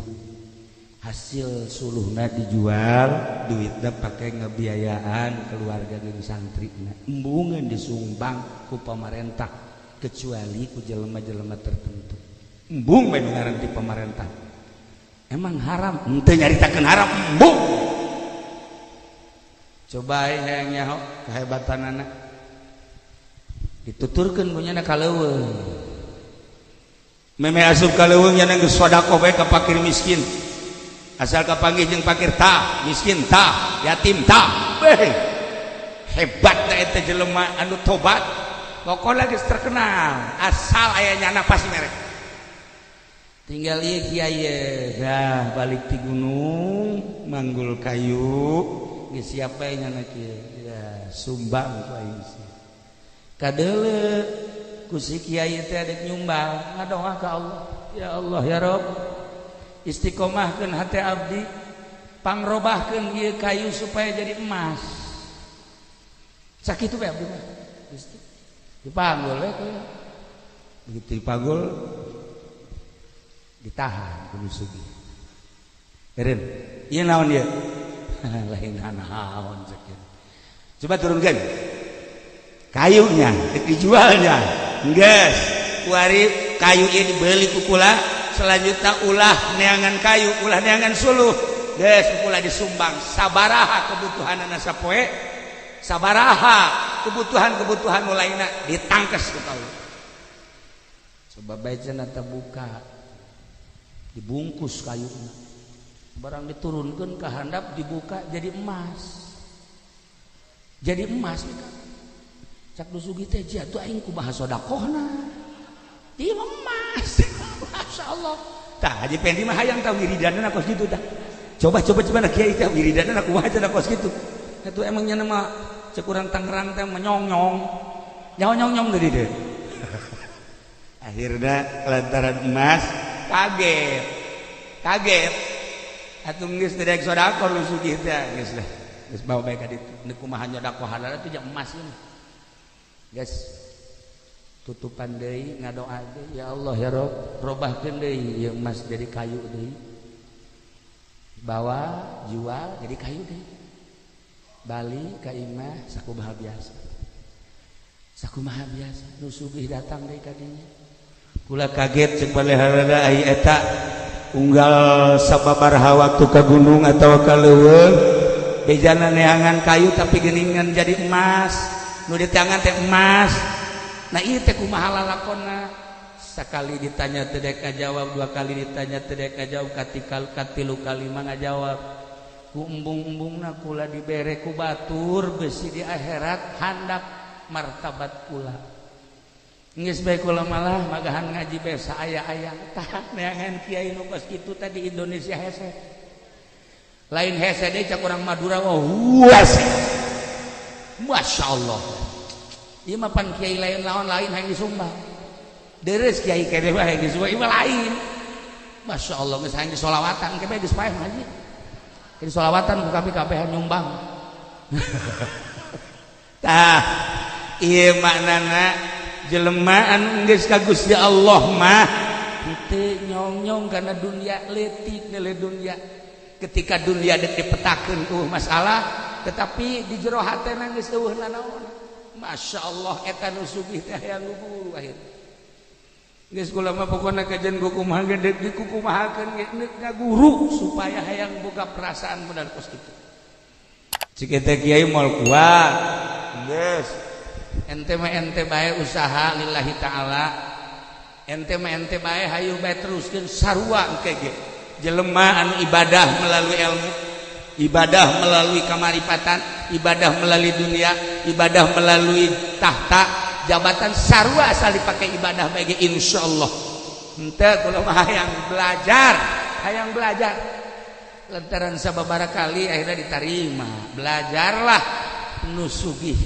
hasil suluhna dijual duitna pake ngebiayaan keluarga jeung santrina, embungeun disumbang ku pamarentah kecuali ku jelema-jelema tertentu. Embung bae nu ngaran ti pamarentah. Emang haram henteu nyaritakeun haram embung. Coba hayang nyaho kehebatanana dituturkeun punyana ka leuweung. Meme asup ka leuweung nya geus sedekah bae ka fakir miskin. Asal kapanggih jeung fakir tah, miskin tah, yatim tah. Beh. Hebat da eta jelema anu tobat. Pokona geus terkenal, asal aya nyana pasti merek. Tinggal ieu kiai dah balik ti gunung manggul kayu geus siap bae nyana kieu. Ya sumbang ku aing sih. Kadeule ku si kiai teh dek nyumbang ngadoa ka Allah, ya Allah ya Rob, istiqomahkeun hate abdi, pangrobahkeun ieu kayu supaya jadi emas. Sakitu bae abdi mah. Gusti dipanggul we. Begitu dipanggul ditahan ku nu sugih. Eureun, ieu naon ieu? Lain naon cek. Coba turunkan kayunya, dijualnya. Geus, kuari kayu ini dibeli ku kula, selanjutnya ulah neangan kayu, ulah neangan suluh. Geus ku kula disumbang sabaraha kebutuhanana sapoe, sabaraha kebutuhan-kebutuhan lainna ditangkes ku kaula. Coba bae cenah buka, dibungkus kayunya, barang diturunkan ke handap dibuka jadi emas, jadi emas. Cak nu sugih teh, "Jatuh aing kumaha sodakohna? Ieu mah emas." Masya Allah. Tah, Haji Pendi mah hayang tah wiridanna kos kitu tah. Coba coba coba na kiai teh wiridanna kumaha cenah kos kitu. Itu emangnya nama cek urang Tangerang teh menyong-nyong. Nyawa nyong-nyong tadi deh. Akhirnya lantaran emas kaget. Kaget. Atuh geus teu daek sedekah nu sugih teh geus lah. Geus bawa bae ka ditu. Neuk kumaha nyodakohanna teh emas ini. Geus tutupan deui, ngadoa deui, "Ya Allah, ya Rob, robahkeun deui ieu emas jadi kayu deui." Bawa jual jadi kayu deui. Balik ka imah sakumaha biasa. Sakumaha biasa nu sugih datang deui ka dinya. "Kula kaget," cek paleharana, "ai eta unggal sababaraha waktu ka gunung atau ka leuweung bejana neangan kayu tapi geuningan jadi emas, nu diteangan teh emas. Nah, ieu teh kumaha lalakonna?" Sakali ditanya teu dek ngajawab, dua kali ditanya teu dek ngajawab, katikal katilu kali mah ngajawab, "Ku embung-embungna kula dibere ku batur besi di akhirat handap martabat kula. Geus bae kula malah magahan ngaji bae saaya-aya." Tah, neangan kiai nu kos kitu tadi Indonesia hese. Lain hese deui, cak urang Madura wah hese. Masya Allah. Ieu mah pan kiai lain lawan lain hayang disumbang. Deres kiai kene mah hayang disumbang, ieu mah lain. Masya Allah, geus hayang disolawatan ke geus paeh ngaji. Jadi solawatan ku kami kabehan nyumbang. Tah, ieu maknana jelema anu geus ka Gusti Allah mah henteu nyong-nyong karena dunia, leutik nilai dunia. Ketika dunia dek dipetakeun eueuh masalah, tetapi di jero hatena geus eueuh nanaon. Masya Allah, eta nu sugih teh hayang ngubur akhir. Geus kula mah pokona kajian kukumaha ge deuk dikukumahakeun ge neuk ngaguru supaya hayang boga perasaan bener kos kitu. Cik eta kiai moal kuat. Geus. Ente mah ente bae usaha lillahi ta'ala. Ente mah ente bae, hayu bae teruskeun sarua engke ge. Jelema anu ibadah melalui ilmu, ibadah melalui kamaripatan, ibadah melalui dunia, ibadah melalui tahta, jabatan, sarua asal dipakai ibadah bae ge insyaallah. Henteu, kula mah hayang belajar, hayang belajar. Lantaran sababaraha kali akhirnya diterima. Belajarlah nu sugih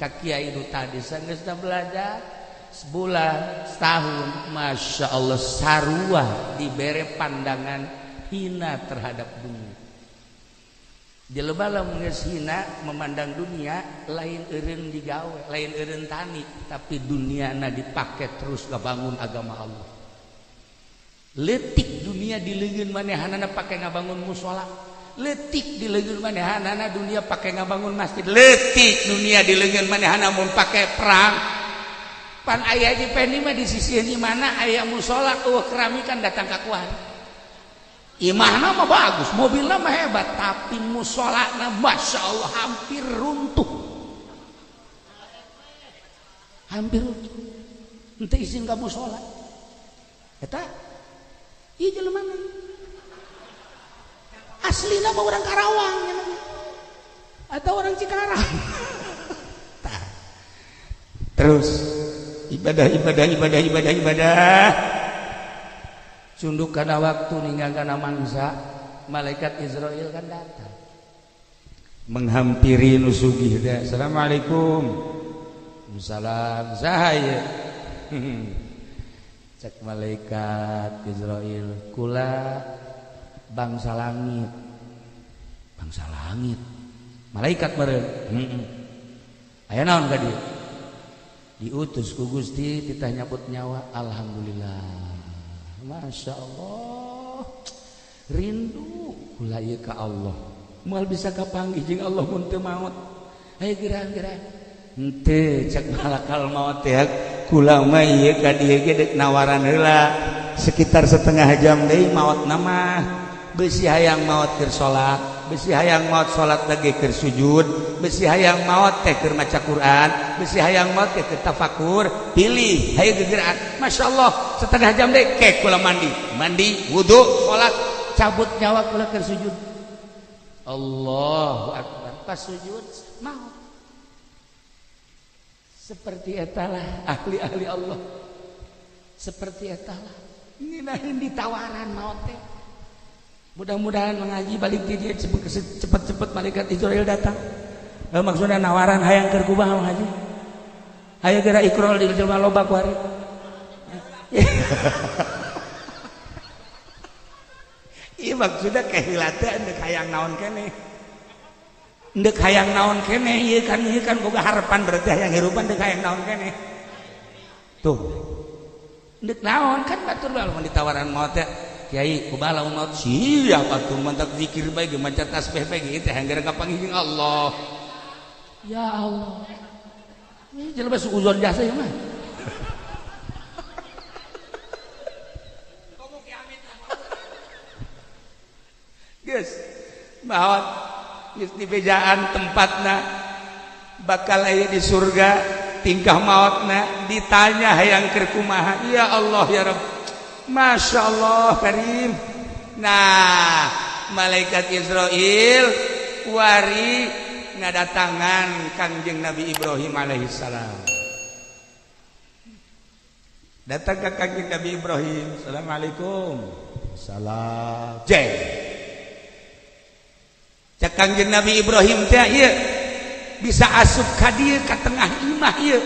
ka kiai nu tadi. Sanggeusna belajar sebulan, setahun, masya Allah, sarua dibere pandangan hina terhadap dunia. Jelema lamun geus hina memandang dunia, lain eureun digawe, lain eureun tani, tapi duniana dipake terus ngabangun agama Allah. Leutik dunia di leungeun manehanana pake ngabangun musola, leutik di leungeun manehanana dunia pake ngabangun masjid, leutik dunia di leungeun manehana mun pake perang. Pan aya di Pendi mah di sisi ini mana aya musola eueuh keramikan datang ka kuan. Imahna mah bagus, mobilna mah hebat, tapi musolana masya Allah hampir runtuh, hampir runtuh. Henteu izin ka musola. Eta ieu jelema aslina mah orang Karawang atau orang Cikarang. Tah. Terus ibadah, ibadah, ibadah, ibadah, ibadah, sunduk karena waktu ninggal karena mangsa, malaikat Israel kan datang menghampiri nu sugih teh. "Assalamualaikum." "Salam, saha?" Cek malaikat Israel, "Kula bangsa langit." Bangsa langit, malaikat meureun. Heeh. Aya naon ka dieu? Diutus ku Gusti titah nyabut nyawa, alhamdulillah. Masya Allah. Rindu kula ieu ka Allah. Moal bisa kapanggih jeung Allah mun teu maot. Ayo gerang-gerang. Henteu cek malakal maot teh kula mah ieu ka dieu ge deuk nawaran heula. Sekitar setengah jam deui maotna mah. Besi hayang maot keur salat, besi hayang maot salat lagi keur sujud, besi hayang maot teh keur maca Quran, besi hayang maot teh keur tafakur, pilih hayu gegeran. Masya Allah, setengah jam deui kek kula mandi, mandi, wudu, salat, cabut nyawa kula keur sujud. Allahu akbar. Pas sujud maut. Seperti etalah ahli-ahli Allah. Seperti etalah. Nginahin ditawaran maot teh. Mudah-mudahan mengaji balik di dia cepet-cepet malaikat Israel datang. Maksudnya nawaran hayang keur kumaha mengaji. Hayo geura ikrol di jelema loba ku hari. Ieu maksudnya kehilateun deuk hayang naon keneh. Deuk hayang naon keneh ieu kan boga harapan berarti hayang hirupan deuk hayang naon keneh. Tuh. Deuk naon kan batur bae lamun ditawaran maot teh. Kiai kumaha lamun maot siap atuh mantak zikir bae ge maca tasbih bae ge teh hayang geura kapanggih jeung Allah. Ya Allah. Ini jelema suuzon jasa ieu mah. Geus maot geus dibejaan tempatna bakal aya di surga tingkah maotna ditanya hayang keur kumaha ya Allah ya Rabb. Masya Allah karim. Nah malaikat Israel wari ngadatangan Kangjeng Nabi Ibrahim alaihissalam. Datang ke Kangjeng Nabi Ibrahim, assalamualaikum. Salam. Jeng. Cek Kangjeng Nabi Ibrahim teh ieu bisa asup ka dieu ka tengah imah ieu.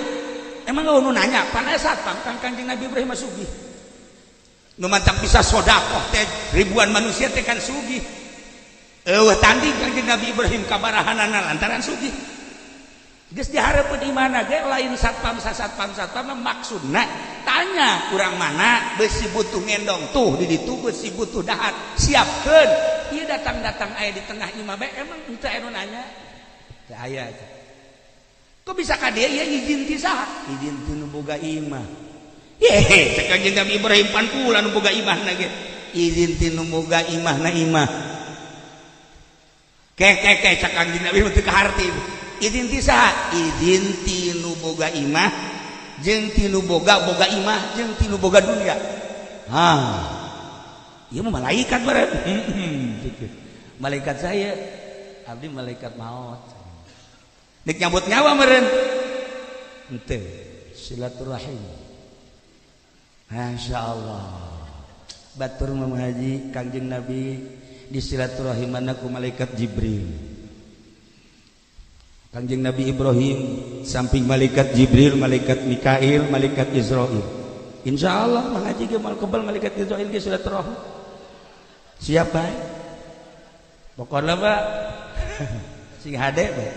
Emang nu nanya, pan satpam kan Kangjeng Nabi Ibrahim sugih. Nu mantap bisa sodakoh teh ribuan manusia teh kan sugih. Eueuh tanding Kangjeng Nabi Ibrahim kabarahanana lantaran sugih. Geus dihareupeun di mana ge lain satpam satpam satpam maksudna tanya kurang mana besi butuh ngendong tuh di ditu besi butuh dahar siapkeun. Ieu datang-datang aya di tengah imah bae emang henteu aya nu nanya. Teu aya. Kok bisa ka dieu ieu izin ti saha? Izin ti nu boga imah. Yehe, cek Kangjeng Nabi Ibrahim pan kula nu boga imahna ge. Izin ti nu boga imahna imah. Kek kek kek cek Kangjeng Nabi teu kaharti. Izin ti saha? Izin ti nu boga imah jeung ti nu boga boga imah jeung ti nu boga dunia. Hah. Ieu mah malaikat bareng. Malaikat saya, abdi malaikat maut. Nek nyabut nyawa meureun. Henteu, silaturahim. Masya Allah. Batur menghaji Kangjeng Nabi di silaturahimana ku malaikat Jibril. Kangjeng Nabi Ibrahim samping malaikat Jibril, malaikat Mikail, malaikat Israil. Insya Allah mengaji ge mal kebal malaikat Israil ge silaturahim. Siap bae. Pokona mah sing hade bae.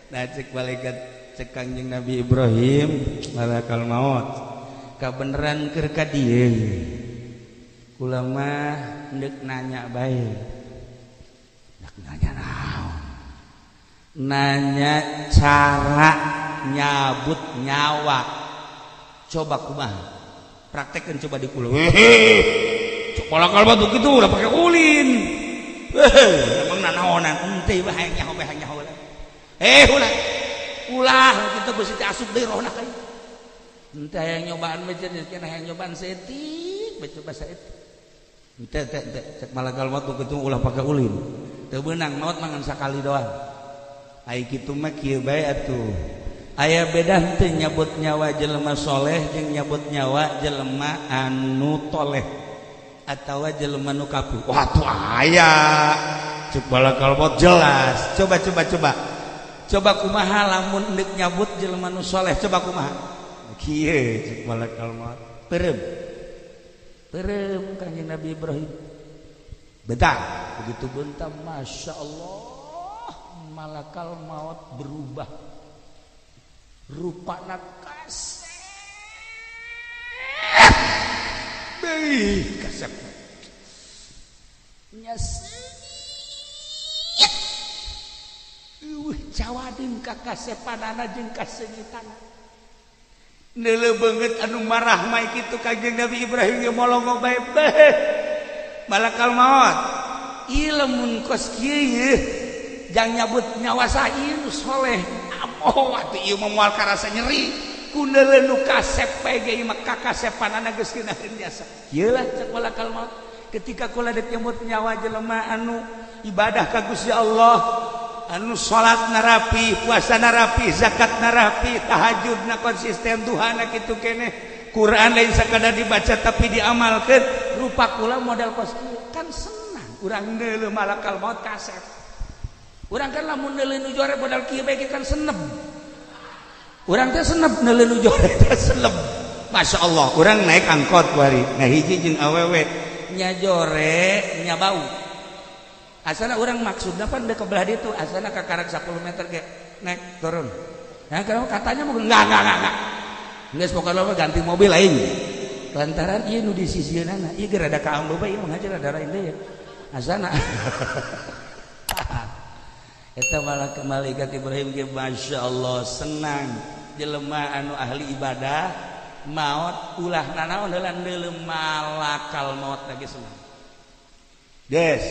Nah cek malaikat cek Kangjeng Nabi Ibrahim malakal maut. Kabeneran keur ka dieu. Kula mah deuk nanya bae. Deuk nanya naon? Nanya cara nyabut nyawa. Coba kumaha? Praktekkeun coba di kula. Hehe. Malakal batu kitu udah pake ulin. Hehe, emang nanaonan henteu bae hayang nyaho bae hayang nyaho. Eh ulah. Ulah kitu beusi teh asup deui rohna ka ieu. Henteu hayang nyobaan mah cenah hayang nyobaan saeutik bae coba saeutik. Henteu teh teh cek malakal maut kitu ulah pake ulin. Teu beunang maut mah ngan sakali doang. Ai kitu mah kieu bae atuh. Aya beda henteu nyabut nyawa jelema soleh jeung nyabut nyawa jelema anu toleh atawa jelema nu kafir. Wah tuh aya. Cek malakal maut jelas. Coba coba coba. Coba kumaha lamun deuk nyabut jelema nu soleh coba kumaha. Kieu cek malakal maut. Peureum. Peureum Kangjeng Nabi Ibrahim. Bentar, begitu bentar Masya Allah malakal maut berubah. Rupana Kasep. Beuh, kasep. Nya seungit. Eueuh cawadeun ka kasepanana jeung kaseungitanna. Neuleuh beungeut anu marah mah kitu Kangjeng Nabi Ibrahim ge molongo bae beuh. Malakal maut. Ieu lamun kos kieu yeuh jang nyabut nyawa saha nu soleh. Amoh atuh ieu mah moal karasa nyeri. Ku neuleuh nu kasep bae ge ieu mah kakasepanana geus ngeunaheun jasa. Kieu lah cek malakal maut. Ketika kula dek nyebut nyawa jelema anu ibadah ka Gusti Allah, anu salat narapi, puasa narapi, zakat narapi, tahajud na konsisten, duhana kitu keneh, Quran lain sakadar dibaca tapi diamalkeun, rupa kula modal kos kieu kan senang urang neuleuh malakal maut kasep. Urang kan lamun neuleuh nu jore modal kieu bae kan senep. Urang teh senep neuleuh nu jore teh senep. Masya Allah, urang naik angkot kuari, ngahiji jeung awewe nya jore nya bau. Asana orang maksudnya pan ke belah ditu, asana ka karak 10 meter ge naik turun. Nah, kalau katanya mau enggak. Geus pokona mah ganti mobil aing. Lantaran ieu nu di sisieunana, ieu ge rada kaambe bae ieu mah ngajar rada lain deui. Asana. Eta malah malaikat Ibrahim ge masyaallah senang jelema anu ahli ibadah maot ulah nanaon heula neuleuh malakal maut lagi senang. Des.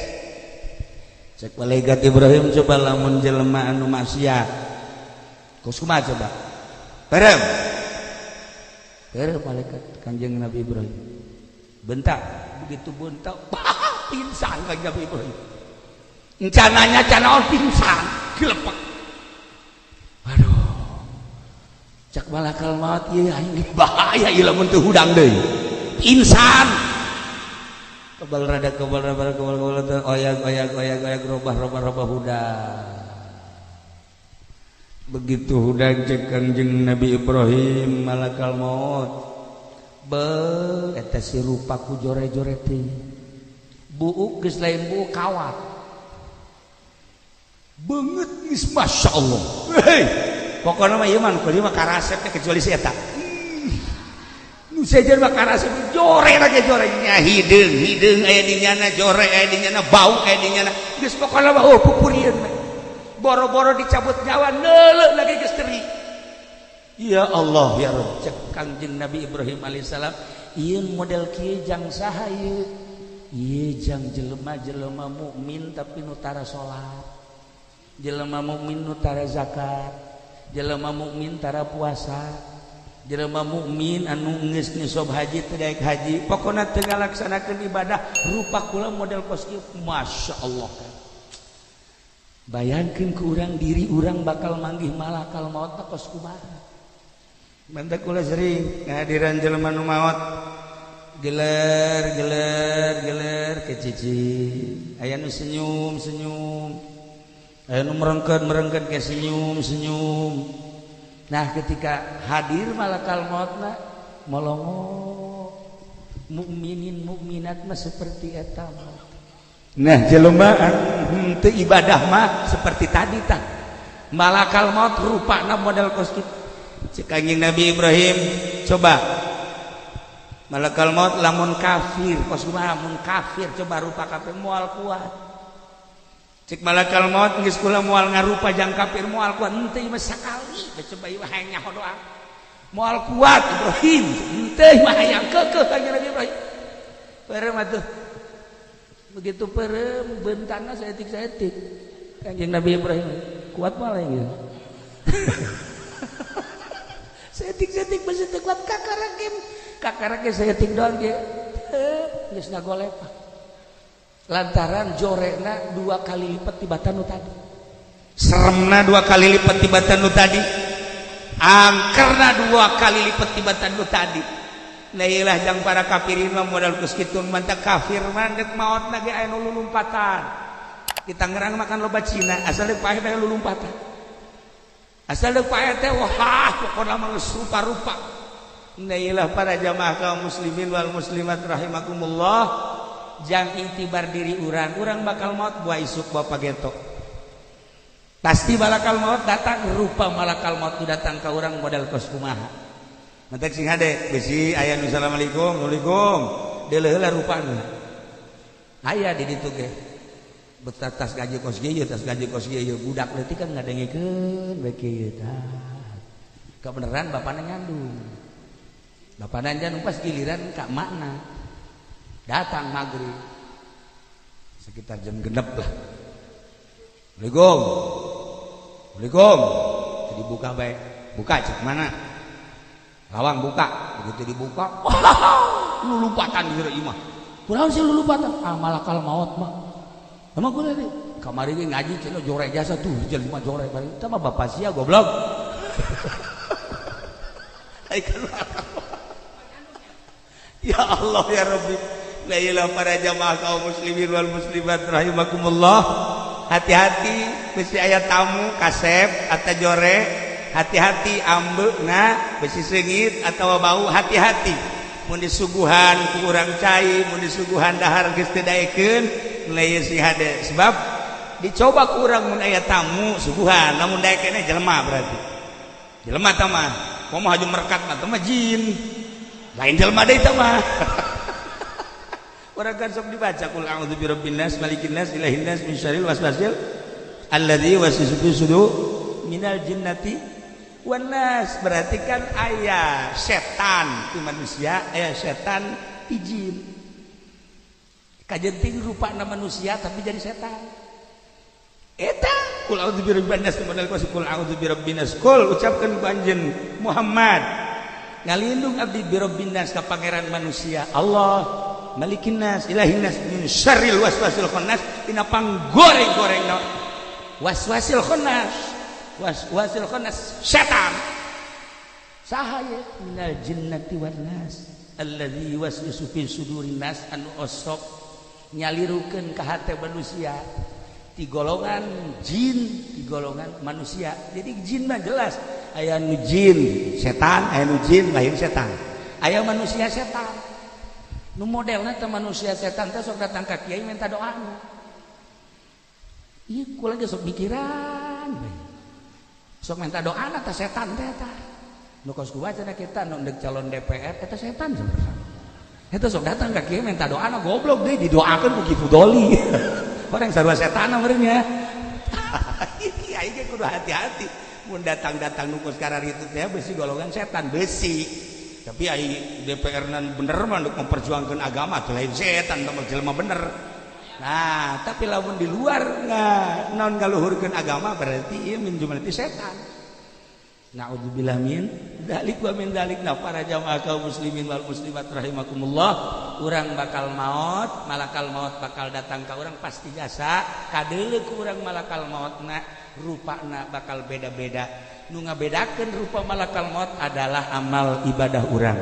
Cek malaikat Ibrahim coba lamun jelema anu maksiat. Kos kumaha coba? Perem. Perem malaikat Kanjeng Nabi Ibrahim. Bentak, begitu bentak, pingsan Kanjeng Nabi Ibrahim. Encananya canaon pingsan, gelepek. Aduh. Cak malakal maut ieu aing bahaya ieu lamun teu hudang deui. Pingsan. Kebal rada kebal rada kebal kebal oyak oyak oyak oyak robah robah robah hudang. Begitu hudang cek Kangjeng Nabi Ibrahim malakal maut. Be eta si rupa ku jore-jore teh. Buuk geus lain buuk kawat. Beungeut geus masyaallah. Hei. Pokona mah ieu mah nu kelima karasep teh kecuali si eta. Nu sejen mah karasep jore lagi jore nya hideung hideung aya di nyana jore aya di nyana bau aya di nyana geus pokona mah oh pupurieun we. Boro-boro dicabut nyawa neuleuh lagi geus teri. Ya Allah ya Rabb cek Kangjeng Nabi Ibrahim alaihissalam ieu model kieu jang saha ieu? Ieu jang jelema-jelema mukmin tapi nu tara salat. Jelema mukmin nu tara zakat. Jelema mukmin tara puasa, jelema mukmin anu geus nisab haji teu daek haji, pokona teu ngalaksanakeun ibadah rupa kula model kos kieu masyaallah. Bayangkeun ku urang diri urang bakal manggih malakal maut teh kos kumaha. Mantak kula sering ngahadiran jelema nu maot geler geler geler ke cici, aya nu senyum senyum. Aya nu merengkeun-merengkeun ke senyum-senyum. Nah, ketika hadir malakal mautna molongo mukminin mukminat mah seperti eta. Nah, jelema teu ibadah mah seperti tadi tah. Malakal maut rupana model kos kitu. Cek Kangjeng Nabi Ibrahim, coba malakal maut lamun kafir, kos kumaha mun kafir coba rupa kafir moal kuat. Cek malakal maut geus kula moal ngarupa jang kafir moal kuat henteu mah sakali coba ieu hayang nyaho doa. Moal kuat Ibrahim henteu mah hayang keukeuh Kangjeng Nabi Ibrahim. Perem atuh. Begitu perem bentana saeutik-saeutik. Kangjeng Nabi Ibrahim kuat malah gitu. Saeutik-saeutik beusi teu kuat kakara ge. Kakara ge saeutik doang ge. Geus ngagolepak. Lantaran jorekna 2 kali lipat tibatan nu tadi, seremna 2 kali lipat tibatan nu tadi, angkerna 2 kali lipat tibatan nu tadi. Nah iyalah jang para kafirin mah modal geus kitu mantap kafir mah deuk maotna ge aya nu lulumpatan. Di Tangerang makan loba Cina asal deuk paeh teh lulumpatan. Asal deuk paeh teh wah pokona mah geus rupa-rupa. Nah iyalah para jamaah kaum muslimin wal muslimat rahimakumullah. Jang intibar diri urang, urang bakal maut buah isuk buah pageto. Pasti malakal maut datang, rupa malakal maut datang ke urang modal kos kumaha. Mantek sing hade bisi aya nu assalamualaikum, assalamualaikum. Deuleuh heula rupana. Aya di ditu ge. Betas gaji kos kieu, tas gaji kos kieu, budak leutik kan ngadengekeun bae kieu tah. Kebeneran bapana nyandung. Bapana nyandung pas giliran ka makna. Datang maghrib. Sekitar jam 6 lah. Assalamualaikum. Assalamualaikum. Jadi buka bae. Buka cek mana? Lawang buka. Begitu dibuka, wah, lulupatan di imah. Kunaon sih lulupatan? Ah, malakal maut mah. Emang gue tadi kamari ge ngaji cenah jore jasa tuh jelema jore bareng. Eta mah bapak sia goblok. Ya Allah ya Rabbi. La ilaha para jamaah kaum muslimin wal muslimat rahimakumullah. Hati-hati besi aya tamu kasep atau jore, hati-hati ambeuna besi seungit atau bau, hati-hati. Mun disuguhan ku urang cai, mun disuguhan dahar geus teu daekeun, mulai si hade. Sebab dicoba ku urang mun aya tamu suguhan, lamun daekeun jelema berarti. Jelema tah mah, komo haju merkat mah tah mah jin. Lain jelema deui tah mah. Urang kan sok dibaca qul a'udzu birabbin nas, malikin nas, ilahin nas, min syarril waswasil alladzi yuwaswisu fi sudur minal jinnati wan nas. Berarti kan aya setan ti manusia, aya setan ti jin. Kajenting rupana manusia tapi jadi setan. Eta qul a'udzu birabbin nas, qul a'udzu birabbin nas. Qul ucapkeun ku anjeun Muhammad, ngalindung abdi birabbin nas ka pangeran manusia Allah, malikin nas, ilahin nas, min syarril waswasil khannas, tina panggoreng-gorengna waswasil khannas, waswasil khannas setan. Saha ye minal jinnati wan nas alladzi yuwaswisu fi sudurin nas, anu osok nyalirukeun ka hate manusia ti golongan jin, ti golongan manusia. Jadi jin mah jelas aya nu jin setan, aya nu jin lain setan, aya manusia setan. Nu modelna teh manusia setan teh sok datang ka kiai minta doana. Ieu kula ge sok mikiran we. Sok minta doana teh setan teh eta. Nu kos ku cenah kita nu ndek calon DPR eta setan sebenarnya. Eta sok datang ka kiai minta doana, goblok deui didoakeun ku Ki Fudoli. Orang sarua setan meureun nya. Kiai ge kudu hati-hati mun datang-datang nu kos kararitu teh besi golongan setan besi. Tapi ai DPR nan bener mah untuk memperjuangkan agama tuh lain setan mah jelema bener. Nah, tapi lamun di luar nggak non ngaluhurkeun agama berarti ieu min jumlati setan. Na'udzubillah min dzalik wa min dzalik. Nah, para jamaah kaum muslimin wal muslimat rahimakumullah, urang bakal maot, malakal maot bakal datang ka urang pasti jasa, kadeuleu ku urang malakal maotna rupana bakal beda-beda. Nu ngabedakeun rupa malakal maut adalah amal ibadah urang.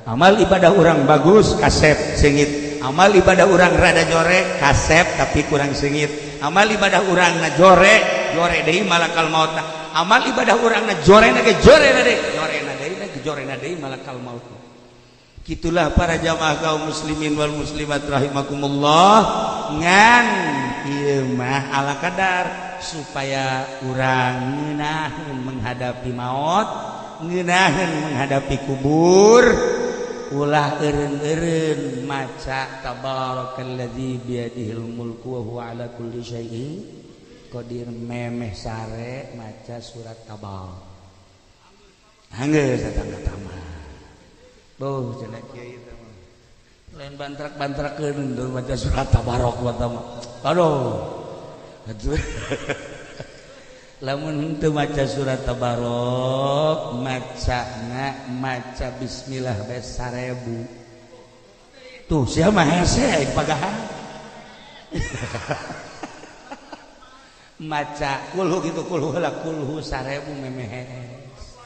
Amal ibadah urang bagus kasep seungit, amal ibadah urang rada jore kasep tapi kurang seungit, amal ibadah urang na jore jore deui malakal maut, amal ibadah urang na jore na ge jore na deui, jore na deui na jore na deui malakal maut. Kitulah para jamaah kaum muslimin wal muslimat rahimakumullah. Ngan ieu mah ala kadar supaya urang ngeunaheun menghadapi maut, ngeunaheun menghadapi kubur, ulah eureun-eureun maca tabarakalladzi biyadihil mulku wa huwa ala kulli syai'in qadir, memeh sare maca surat Tabar. Anggeus datang ka taman. Boh cenah kiai teh mah. Lain bantrak-bantrakeun teu maca surat Tabarok mah. Aduh. Lamun henteu maca surat Tabarok, macana maca bismillah bae 1000. Tuh sia mah hese aing pagahan. Maca kulhu gitu, kulhu heula, kulhu 1000 memehes.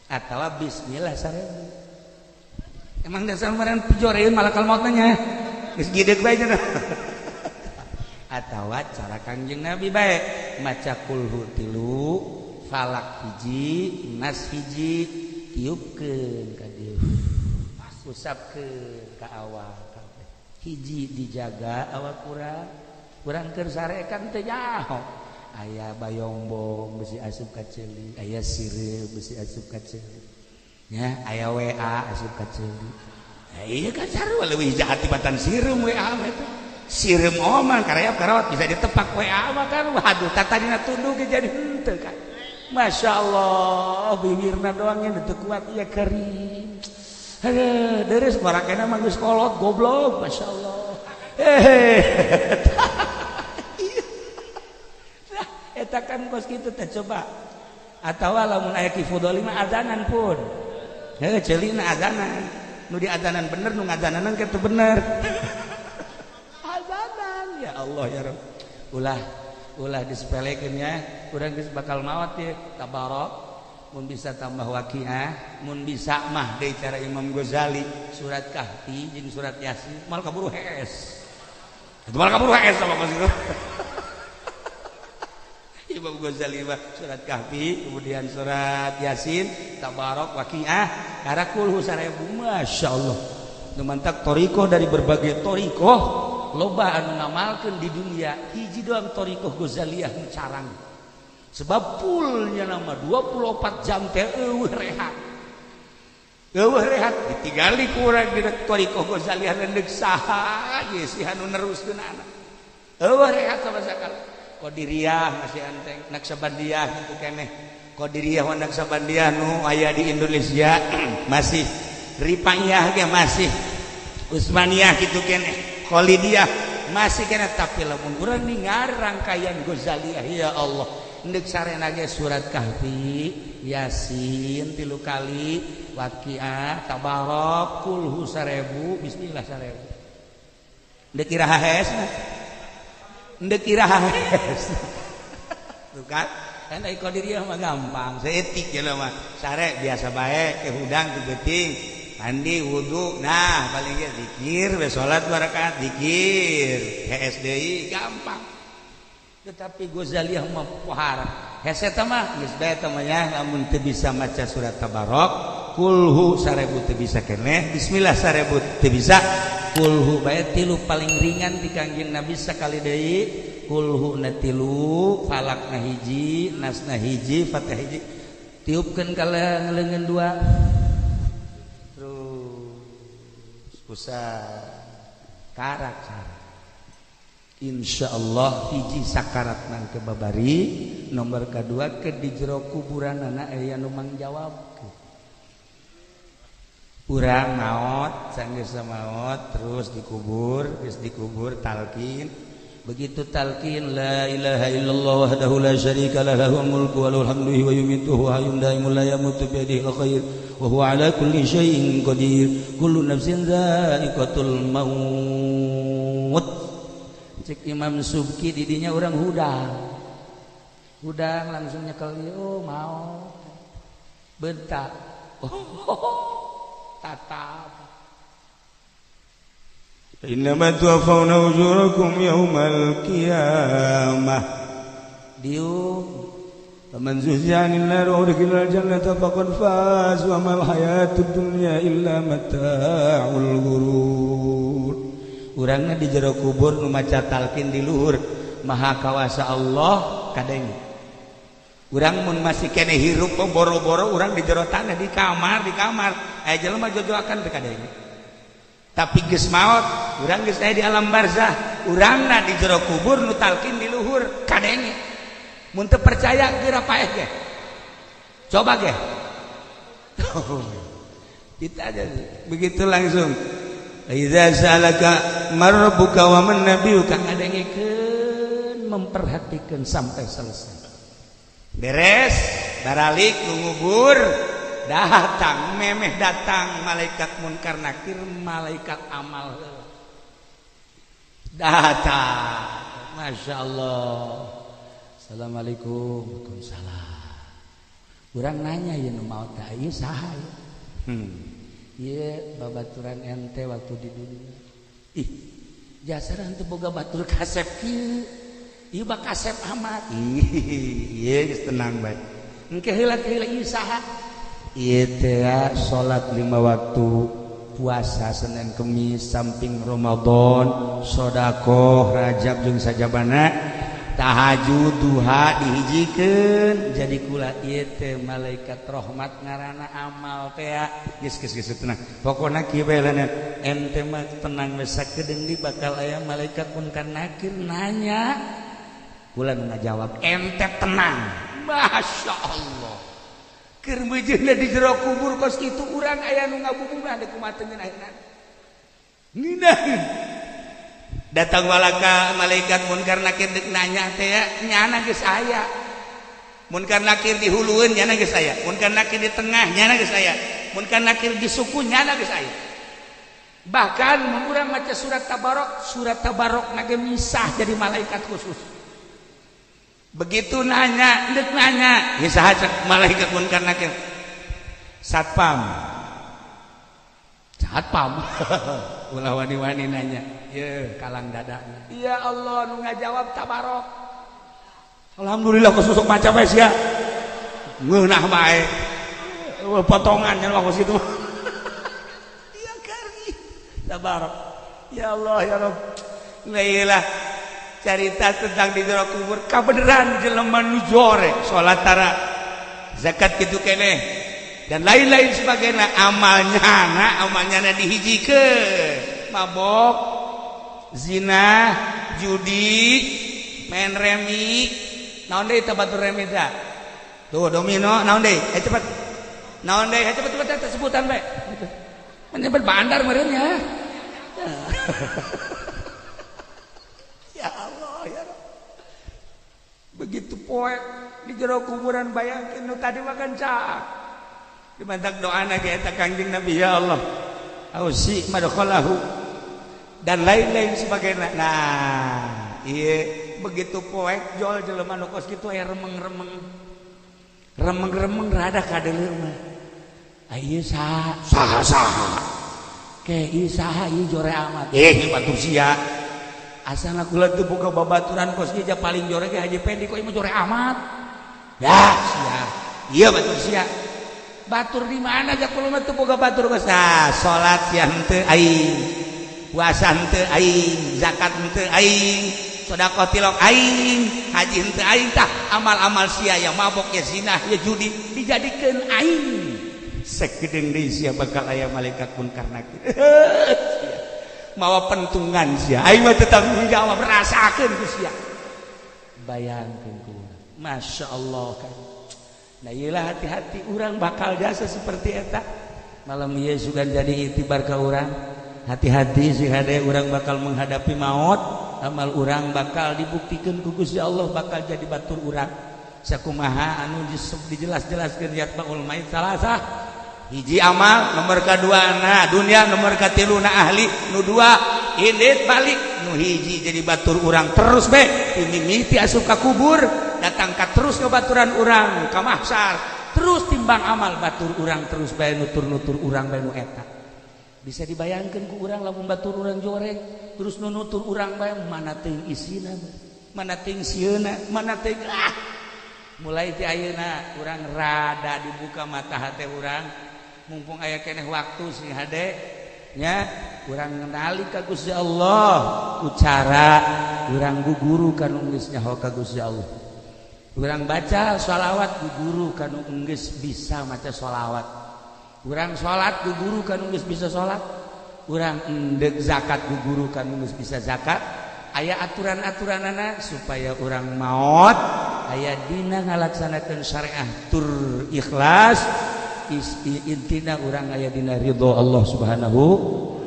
Atawa bismillah 1000. Emang dasar meureun pijoreun malakal maut nya. Geus gideug bae cenah. Atawa cara Kangjeng Nabi bae maca kulhu 3, falak 1, nas 1, tiupkeun ka dieu, usapkeun ka awak kabeh. Hiji dijaga awak urang, urang keur sare kan teu nyaho. Aya bayongbong besi asup ka ceuli, aya sireum besi asup ka ceuli. Nya aya WA asup ka ceuli. Iya kan sarua leuwih jahat tibatan sireum WA mah eta. Sireum oman karayap karawat bisa ditepak WA mah kan. Waduh, tatadina tunduk ge jadi henteu kan. Masya Allah, bibirna doang yang teu kuat ieu kering. Aduh, deres barakena mah geus kolot goblok, Masya Allah. Hehe. Nah, eta kan kos kitu teh coba. Atawa lamun aya Ki Fudoli mah azanan pun. Heuh, ceulina azanan. Nu diazanan bener, nu ngazananan kitu bener. Azanan ya Allah ya Rabb. Ulah ulah disepelekeun ya. Urang geus bakal maot ya, tabarok. Mun bisa tambah waqiah, mun bisa mah deui cara Imam Ghazali surat Kahfi jeung surat Yasin mal kaburu hees. Itu mal kaburu hees sama kos itu. Imam Ghazali mah surat Kahfi, kemudian surat Yasin, tabarok, waqiah, karakul 1000, Masya Allah. Nu mantak thoriqoh dari berbagai thoriqoh loba anu ngamalkeun di dunia, hiji doang thoriqoh Ghazaliyah nu carang. Sebab fullnya nama 24 jam teh eueuh rehat. Eueuh rehat ditinggali ku urang di thoriqoh Ghazaliyah leundeuk saha ye si anu neruskeun anak. Eueuh rehat sama sakali. Qadiriyah masih anteng, Naksabandiyah gitu keneh. Qadiriyah wa Naksabandiyah nu aya di Indonesia masih, Rifaiyah ge masih, Utsmaniyah gitu keneh, Khalidiyah masih keneh, tapi lamun urang ningar rangkaian Ghazaliyah ya Allah, endek sarena ge surat Kahfi, Yasin 3 kali, Waqiah, Tabarok, Kulhu 1000, bismillah 1000. Endek iraha heesna. Ndek iraha hees. Tuh kan? Kan ai Qadiriyah mah gampang, saeutik jelema mah. Sare biasa bae, ke hudang ke beuting, mandi wudu. Nah, paling ge zikir we salat 2 rakaat zikir. Hees deui gampang. Tetapi Ghazaliyah mah pohara. Hese teh mah geus bae teh mah nya lamun teu bisa maca surat Tabarok, kulhu 1000 teu bisa keneh, bismillah 1000 teu bisa. Kulhu bae 3 paling ringan di Kangjeng Nabi sakali deui, kulhu na 3, falak na 1, nas na 1, fatihah 1. Tiupkeun ka leungeun 2. Terus pusat karak sare. Insyaallah hiji sakarat nang ke babari, nomor kedua ke di jero kuburanana aya nu mangjawabkeun. Urang maot, sanggeus maot terus dikubur, geus dikubur talqin. Begitu talqin la ilaha illallah wahdahu la syarika lah lahul mulku wa lahul hamdu wa yumiitu wa hayyun daimun la yamutu bi yadihil khair wa huwa ala kulli syai'in qadir kullu nafsin dha'iqatul maut. Cek Imam Subki didinya urang hudang. Hudang langsung nyekel oh maot. Bentak. Oh. Tatap. Innama tuwaffawna ujurakum yaumal qiyamah. Diuk. Faman zuhziha 'anil nar wa udkhilal jannata faqad faz wa mal hayatud dunya illa mata'ul ghurur. Urangna di jero kubur nu maca talqin di luhur, maha kawasa Allah kadenge. Urang mun masih kene hirup boro-boro urang di jero tanah di kamar aya jelema jojoakan teu kadenge. Tapi geus maot, urang geus aya di alam barzah, urangna di jero kubur nu talqin di luhur kadenge. Mun teu percaya geura paeh ge. Coba ge. Kita aja begitu langsung. Idza sa'alaka marbuka wa man nabiyuka, ngadengekeun memperhatikan sampai selesai. Beres, baralik ngubur, datang memeh datang malaikat munkar nakir, malaikat amal datang. Masya Allah. Assalamualaikum. Waalaikumsalam. Urang nanya ya nu maot teh ieu saha ya? Ieu babaturan ente waktu di dunia. Ih, jasara henteu boga batur kasep kieu. Ieu bak kasep amat. Ih, ieu geus tenang bae. Engke heula heula ieu saha? Ieu teh salat 5 waktu, puasa Senin Kemis samping Ramadan, sedekah Rajab jeung sajabana, Tahajud duha dihijikeun jadi kula ieu teh malaikat rahmat ngaranna amal teh geus geus geus tenang. Pokona kieu bae lana ente mah tenang we sakedeung di bakal aya malaikat munkar nakir nanya. Kula nu ngajawab ente tenang. Masya Allah. Keur meujeunna di jero kubur kos kitu urang aya nu ngabubungah deuk kumaha teu ngeunah. Ngeunah. Datang walaka malaikat munkar nakir deuk nanya teh nyana geus aya. Munkar nakir di hulueun nyana geus aya. Munkar nakir di tengah nyana geus aya. Munkar nakir di suku nyana geus aya. Bahkan mun urang maca surat tabarok nage misah jadi malaikat khusus. Begitu nanya, deuk nanya, geus saha cek malaikat munkar nakir. Satpam. Satpam. Ulah wani-wani nanya. Ye, kalang dadana. Ya Allah nu ngajawab tabarok. Alhamdulillah kesusuk maca bae sia. Ngeunah bae. Potongan nya waktu situ. Iya kari. Tabarok. Ya Allah ya Rabb. Nah, carita tentang di jero kubur kabeneran jelema nu jore salat tara zakat kitu keneh dan lain-lain sebagainya amalnya na dihijikeun mabok zina judi main remi naon deui teh batur remi teh tuh domino naon deui cepet naon deui cepet cepet sebutan bae menyebut bandar meureun ya. Ya Allah ya Rabb. Begitu poek di jero kuburan bayangkeun nu tadi makan cak dimantak doana ge eta Kangjeng Nabi ya Allah ausi madkhalahu dan lain-lain sebagainya. Nah ieu begitu poek jol jelema nu kos kitu aya remeng-remeng remeng-remeng rada kadeuleu mah ieu saha saha saha ke ieu saha ieu jore amat batur sia asana kula teu boga babaturan kos ieu paling jore ge Haji Pendi kok ieu mah jore amat ya sia ieu batur sia batur di mana ja kula mah teu boga batur kos. Nah salat sia henteu aing puasa henteu aing zakat henteu aing sedekah tilok aing haji henteu aing tah amal-amal sia ya mabok ya zina ya judi dijadikeun aing sakedeung deui sia bakal aya malaikat munkar nakir mawa pentungan sia aing mah tetap menjawab rasakeun ku sia bayangkeun ku Masya Allah kan. Nah iyalah hati-hati urang bakal jasa seperti eta malam ieu sugan jadi itibar ka urang hati-hati sih hade urang bakal menghadapi maut amal urang bakal dibuktikan ku Gusti Allah bakal jadi batur urang sakumaha anu dijelas-jelaskeun yatbaul mait salasah hiji amal nomor kadua na dunia nomor katilu na ahli nu dua indit balik nu hiji jadi batur urang terus be mimiti asup ka kubur datang ka terus ke baturan urang ka mahsyar terus timbang amal batur urang terus bae nutur-nutur urang bae nu eta bisa dibayangkan ku urang lamun batur urang joreng terus nu nutur urang bae mana teuing isina mana teuing sieuna mana teuing mulai ti ayeuna urang rada dibuka mata hate urang mumpung aya keneh waktu sing hade nya urang ngenali ka Gusti Allah ku cara urang guguru ka nu geus nyaho ka Gusti Allah urang baca sholawat guguru ka nu geus bisa maca sholawat urang salat guguru ka nu geus bisa salat urang endek zakat guguru ka nu geus bisa zakat aya aturan-aturanana supaya urang maot aya dina ngalaksanakeun syariah tur ikhlas intina urang aya dina ridho Allah Subhanahu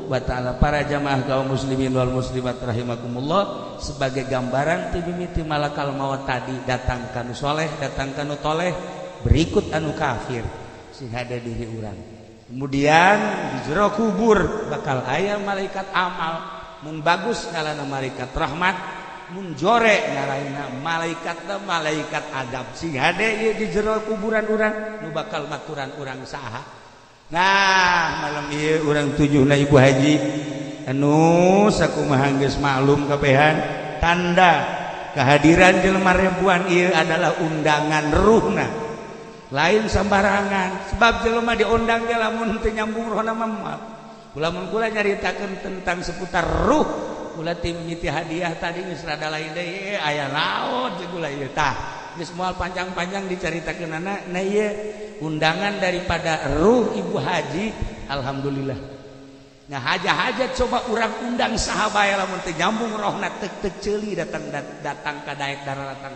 wa ta'ala. Para jamaah kaum muslimin wal muslimat rahimakumullah, sebagai gambaran ti mimiti malakal maut tadi datang kanu soleh datang kanu toleh berikut anu kafir sing ada diri urang. Kemudian di jero kubur bakal aya malaikat amal mun bagus ngalana malaikat rahmat mun jore ngaraina malaikatna malaikat adab sing hade ieu di jero kuburan urang nu bakal maturan urang saha. Nah malam ieu urang tujuhna Ibu Haji anu sakumaha geus maklum kabehan tanda kehadiran jelema ribuan ieu adalah undangan ruhna lain sembarangan sebab jelema diundang ge lamun teu nyambung rohna mah. Lamun kula nyaritakeun tentang seputar ruh Kula tim mimiti hadiah tadi geus rada lain deui, aya naon jeung kula ieu tah. Geus moal panjang-panjang dicaritakeunana. Nah ieu undangan daripada ruh Ibu Haji, alhamdulillah. Nah haja-haja coba urang undang saha bae lamun teu nyambung rohna teu ceuli datang datang ka daek daratang.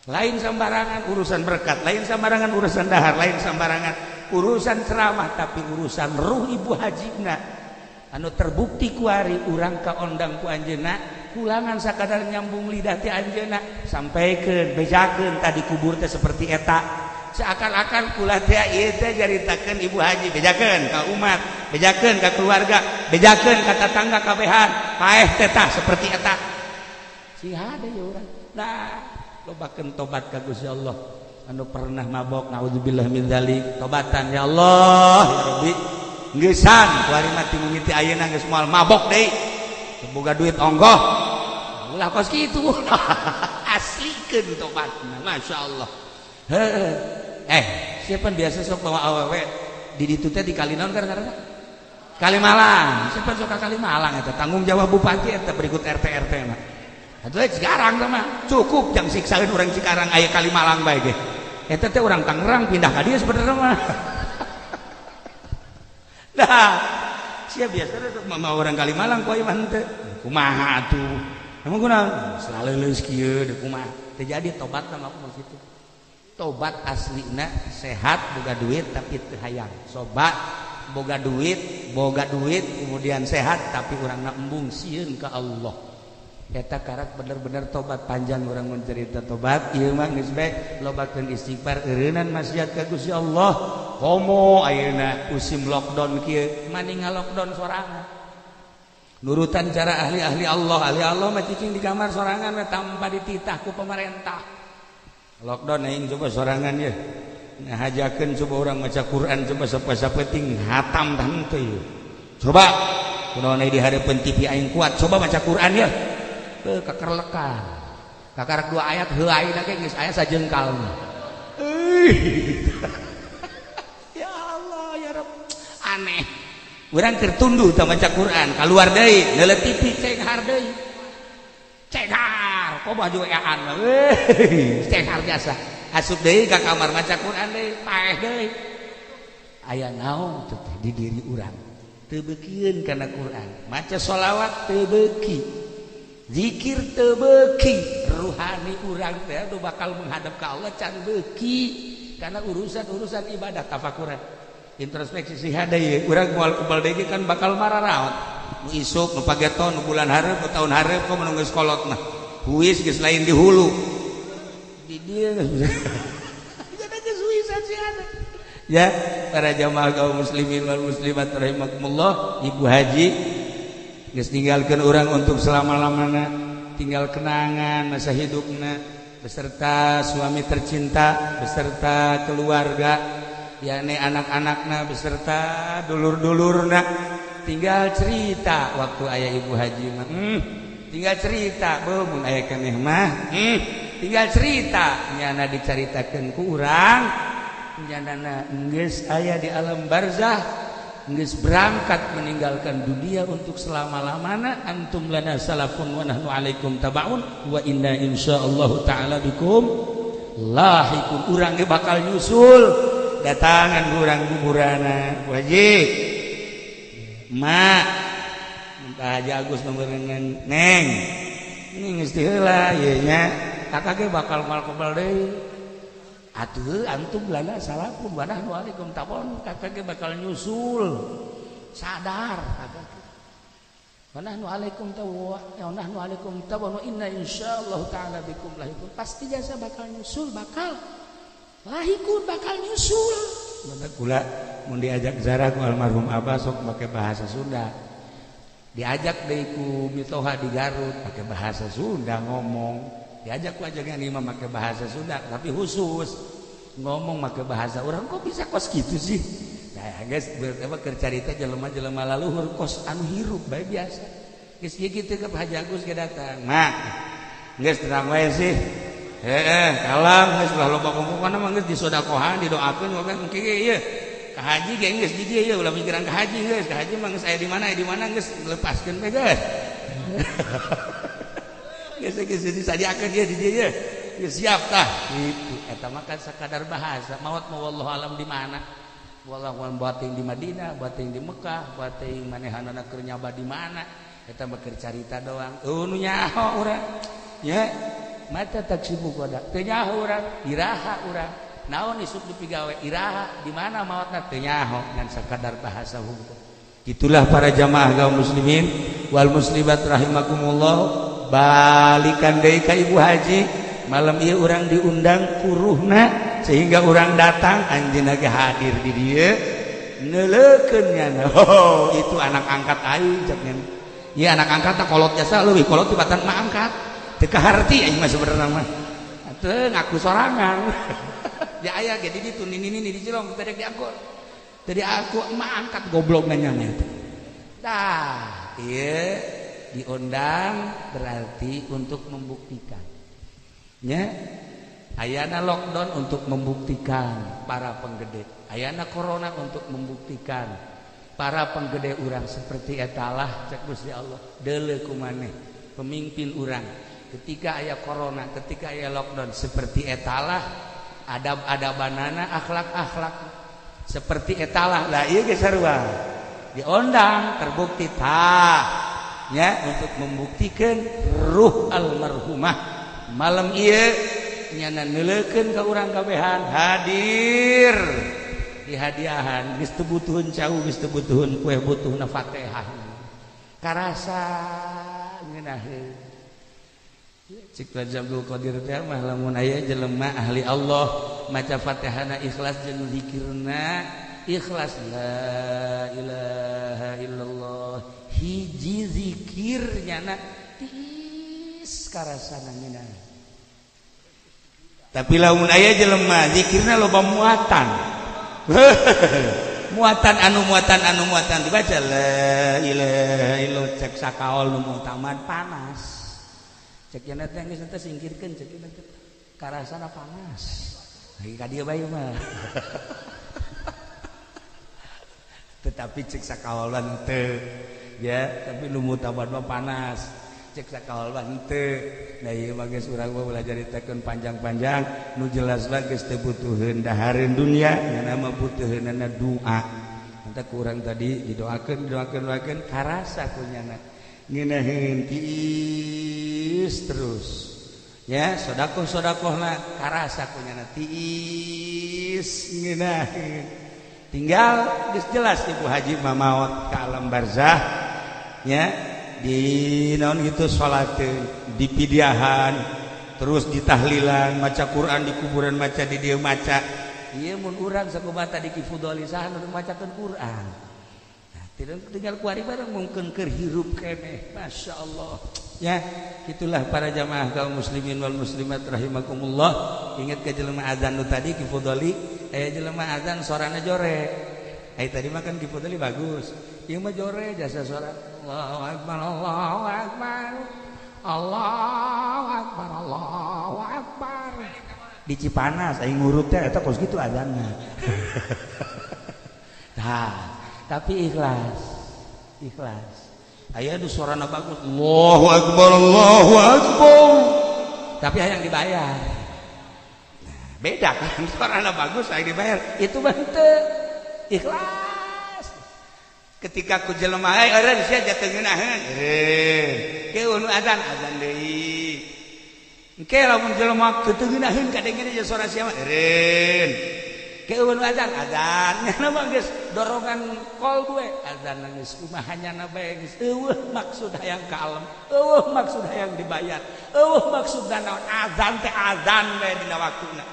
Lain sembarangan urusan berkat, lain sembarangan urusan dahar, lain sembarangan urusan ceramah, tapi urusan ruh Ibu Hajina anu terbukti kuari urang kaondang ku anjeunna, kulangan sakadar nyambung lidah ti anjeunna, sampaikeun bejakeun tadi kubur teh seperti eta. Seakan-akan kula teh ieu teh caritakeun Ibu Haji, bejakeun ka umat, bejakeun ka keluarga, bejakeun ka tatangga kabehan, paeh teh tah seperti eta. Si hade ye urang. Nah, lobakeun tobat ka Gusti Allah. Anu pernah mabok, naudzubillah min dzalik, tobatan ya Allah ya Rabbi. Geusan kuari mah ti mimiti ayeuna geus moal mabok deui. Boga duit onggoh. Ulah kos kitu. Aslikeun tobatna, masyaallah. Heuh. Siapa biasa sok bawa awewe di ditu teh di kali naon karena? Kalimalang. Siapa sok ka Kalimalang eta tanggung jawab bupati eta berikut RT RT mah. Atuh Cikarang mah cukup jang siksaeun urang Cikarang aya Kalimalang bae ge. Eta teh urang Tangerang pindah ka dieu sebenarnya mah. Nah, sia biasa sok mama orang Kalimalang ku aya mah henteu. Kumaha atuh? Emang kunaon? Selalu kieu deui kumaha. Teu jadi tobat mah aku situ. Tobat aslina sehat boga duit tapi teu hayang. Sobat boga duit kemudian sehat tapi urangna embung sieun ka Allah. Eta karak bener-bener tobat panjang urang mun cerita tobat ieu mah geus bae lobakeun istighfar eureunnan maksiat ka Gusti Allah. Komo ayeuna musim lockdown kieu mani ngalockdown sorangan. Nurutan cara ahli-ahli Allah, ahli Allah mah cicing di kamar sorangan we tanpa dititah ku pemerintah. Lockdown aing coba sorangan ye. Ngahajakeun coba urang maca Quran coba sapeting hatam tah henteu ieu. Coba kunaon di hareupeun TV aing kuat coba maca Quran ye. Teu kakerlekan. Kakarak 2 ayat heuh ayeuna ge geus aya sajengkal mah. Ya Allah ya Rabb. Aneh. Urang keur tunduh tah maca Quran, kaluar deui neuleuh TV cenghar deui. Cenghar, kok baju wean mah. Cenghar jasa. Asup deui ka kamar maca Quran deui, paeh deui. Aya naon teh di diri urang? Teu beukieun kana Quran. Maca sholawat teu beuki. Zikir teu beuki, ruhani urang teh anu bakal menghadap ka Allah can beuki karena urusan-urusan ibadah tafakuran. Introspeksi sih ada ye, urang moal kebal deui kan bakal mararaot. Nu isuk, nu pageton, nu bulan hareup, nu taun hareup kok mun geus kolot mah. Huis geus lain di hulu. Di dieu geus. Jadi geus huisan sih ada. Ya, para jamaah kaum muslimin wal muslimat rahimakumullah, Ibu Haji geus ninggalkeun urang untuk selama-lamana, tinggal kenangan masa hidupna beserta suami tercinta, beserta keluarga, yakni anak-anakna beserta dulur-dulurna. Tinggal cerita waktu aya Ibu Haji mah. Tinggal cerita beuh mun aya keneh mah. Tinggal cerita nyana dicaritakeun ku urang, nyana geus aya di alam barzah, geus berangkat meninggalkan dunia untuk selama-lamana. Antum lana salafun wa nahnu alaikum tabaun wa inna insyaallah taala bikum lahikun. Urang ge bakal nyusul datangan urang kuburana. Haji mak Pak Haji Agus nomeureungan neng ini geus teu heula ieu nya kakak ge bakal mal kebal deui. Atuh antum lana salafun wa nahnu alaikum tabaun, kakak ge bakal nyusul. Sadar kakak ge. Wa nahnu alaikum tawa wa nahnu alaikum tabaun wa inna insyaallah taala bikum lahikun. Pasti jasa bakal nyusul, bakal lahikun, bakal nyusul. Maka kula mun diajak zarah ku almarhum Abah sok make bahasa Sunda. Diajak deui ku mitoha di Garut make bahasa Sunda ngomong. Diajak ku ajakan imam make bahasa Sunda tapi khusus ngomong make bahasa urang kok bisa kos gitu sih. Nah guys, apa keur carita jelema-jelema laluhur kos anu hirup bae biasa. Geus ieu kitu ke Haji Agus ge datang. Mak, geus tenang wae sih. Heeh, kalam geus ulah loba pokokna mah geus disodakohan, didoakeun wae engke ge ieu. Ka haji ge geus di dieu ieu ulah mikiran ka haji geus, ka haji mah geus aya di mana geus lepaskeun we geus. Geus geus disadiakeun ieu di dieu geus siap tah gitu. Eta mah kan sakadar bahasa. Maot mah wallahu alam di mana. Wallahu alam bating di Madinah, bating di Mekah, bating manehanana keur nyaba di mana. Eta mah keur carita doang. Eueuh nu nyaho urang. Nya mata taksibu koda. Teu nyaho urang, iraha urang. Naon isuk dipigawe iraha di mana maotna teu nyaho ngan sakadar bahasa hukum. Itulah para jamaah kaum muslimin wal muslimat rahimakumullah. Balikan deui ka Ibu Haji, malam ieu urang diundang kuruhna sehingga urang datang anjeunna ge hadir di dieu neuleukeun nya. Oh, itu anak angkat aing cek nya. Ieu anak angkat tah kolot jasa leuwih kolot tibatan mah angkat. Teu kaharti aing mah sebenarna mah. Teu ngaku sorangan. Ya aya ge di ditu nini-nini di Cilong teu rek diangkut. Teu aku mah angkat goblok nanya nya. Tah, ieu diundang berarti untuk membuktikan. Nya ayana lockdown untuk membuktikan para penggede, ayana corona untuk membuktikan para penggede urang seperti etalah cek Gusti Allah deuleu kumaneh pemimpin urang ketika aya corona, ketika aya lockdown seperti etalah adab-adabanana, akhlak-akhlak seperti etalah lah ieu ge sarua diundang terbukti tah nya untuk membuktikan ruh almarhumah malam ieu nyana neuleukeun ka urang kabehan hadir dihadiahan geus teu butuheun cau geus teu butuheun kue butuhna Fatihah karasa ngeunaheun cik Raja Abdul Qadir teh mah lamun aya jelema ahli Allah maca Fatihahna ikhlas jeung zikirna ikhlas la ilaha illallah hiji zikir nyana tiis karasana ngeunah. Tapi lamun aya jelema zikirna loba muatan. Muatan anu muatan anu muatan dibaca la ilaha illallah cek sakaol nu muktamad panas. Cek nya teh geus teh singkirkeun cek nya teh karasana panas. Lagi ka dieu bae mah. Tetapi cek sakaolan teu ya, tapi nu muktamad mah panas. Cek sakaolan teu. Nah ieu mah geus urang mah ulah caritakeun panjang-panjang, nu jelas mah geus teu butuheun dahareun dunya, nyana mah butuheunana doa. Mantap ku urang tadi didoakeun, didoakeun, doakeun karasa ku nyana. Ngeunaheun tiis terus. Ya, sedekah-sedekahna karasa ku nyana tiis ngeunaheun. Tinggal geus jelas Ibu Haji mah maot ka alam barzah nya. Di naon gitu salateun, di pidiahan, terus ditahlilan, maca Quran di kuburan maca di dieu maca. Ieu mun urang sakumaha tadi Ki Fudoli saha nu macakeun Quran. Nah, tinggal kuari bareng mungkin keur hirup keneh. Masya Allah. Ya, itulah para jamaah kaum muslimin wal muslimat rahimakumullah. Ingat ke jelema azan nu tadi Ki Fudoli, aya jelema azan sorana jore. Ai tadi mah kan Ki Fudoli bagus. Ieu mah jore jasa sora. Allahu akbar, Allahu akbar, Allahu akbar, Allahu akbar. Di Cipanas aing ngurut teh eta kos kitu azanna. Tah, tapi ikhlas. Ikhlas. Aya nu sorana bagus, Allahu akbar, Allahu akbar. Tapi hayang dibayar. Nah, beda kan sorana bagus hayang dibayar. Itu mah henteu ikhlas. Ketika ku jelema euy eureun sia jatuh ngeunaheun eureun ke nu azan azan deui engke lamun jelema teu ngeunaheun kadengena jeung sora sia mah eureun ke nu azan azan nya mah geus dorongan kol gue azan geus kumaha nyana bae geus eueuh maksud hayang ka alam eueuh maksud hayang dibayar eueuh maksud naon azan teh azan bae dina waktuna.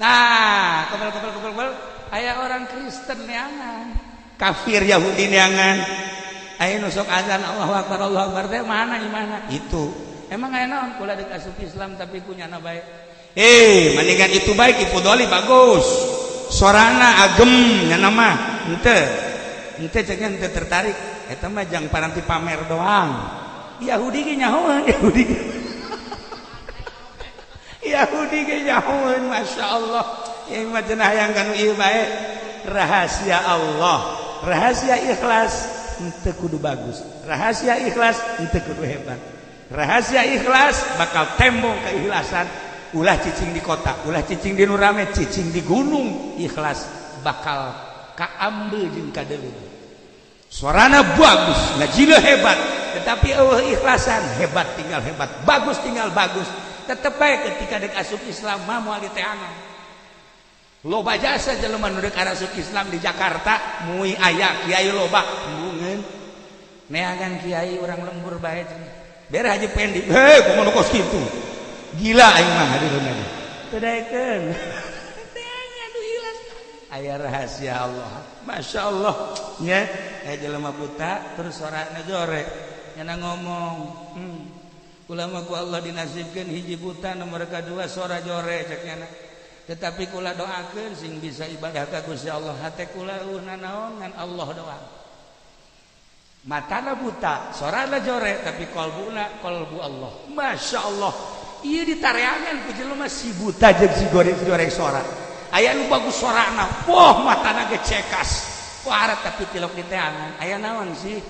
Nah kebel-kebel aya orang Kristen neangan kafir Yahudi neangan aya nu sok azan Allahu akbar Allahu akbar teh mana imana itu emang aya naon kula deuk asup Islam tapi ku nyana bae mendingan itu bae Ki Fudoli bagus sorana agem nyana mah henteu henteu cek henteu tertarik eta mah jang paranti pamer doang Yahudi ge nyahoeun Yahudi Yahudi ge nyahoeun masyaallah ieu mah cenah hayang kanu ieu bae rahasia Allah rahasia ikhlas henteu kudu bagus, rahasia ikhlas henteu kudu hebat. Rahasia ikhlas bakal tembong keikhlasan. Ulah cicing di kota, ulah cicing di nu rame, cicing di gunung, ikhlas bakal kaambe jeung kadeuleu. Suarana bagus, ngajina hebat, tetapi eueuh ikhlasan, hebat tinggal hebat, bagus tinggal bagus. Tetep bae ketika dek asup Islam mah moal diteangan. Loba jasa jelema nu dek asup Islam di Jakarta, mui aya kiai loba, embungeun. Neangan kiai urang lembur bae cenah. Bere Haji Pendi, hei kumaha nu kos kitu. Gila aing mah hadirun lagi. Teu daekeun. Neangan nu ikhlas. Aya rahasia Allah. Masya Allah nya, aya jelema buta terus sorana jore. Nyana ngomong, kula mah ku Allah dinasibkeun hiji buta, nomor kadua sora jore cek nyana. Tetapi kula doakeun sing bisa ibadah ka Gusti Allah, hate kula eueuh nanaon ngan Allah doang. Matana buta, sorana jore, tapi kolbuna kolbu Allah. Masya Allah. Ieu ditareangan ku jelema si buta jeung si goreng sora. Aya nu bagus sorana, wah matana ge cekas. Wah tapi tilok diteangan. Aya naon sih?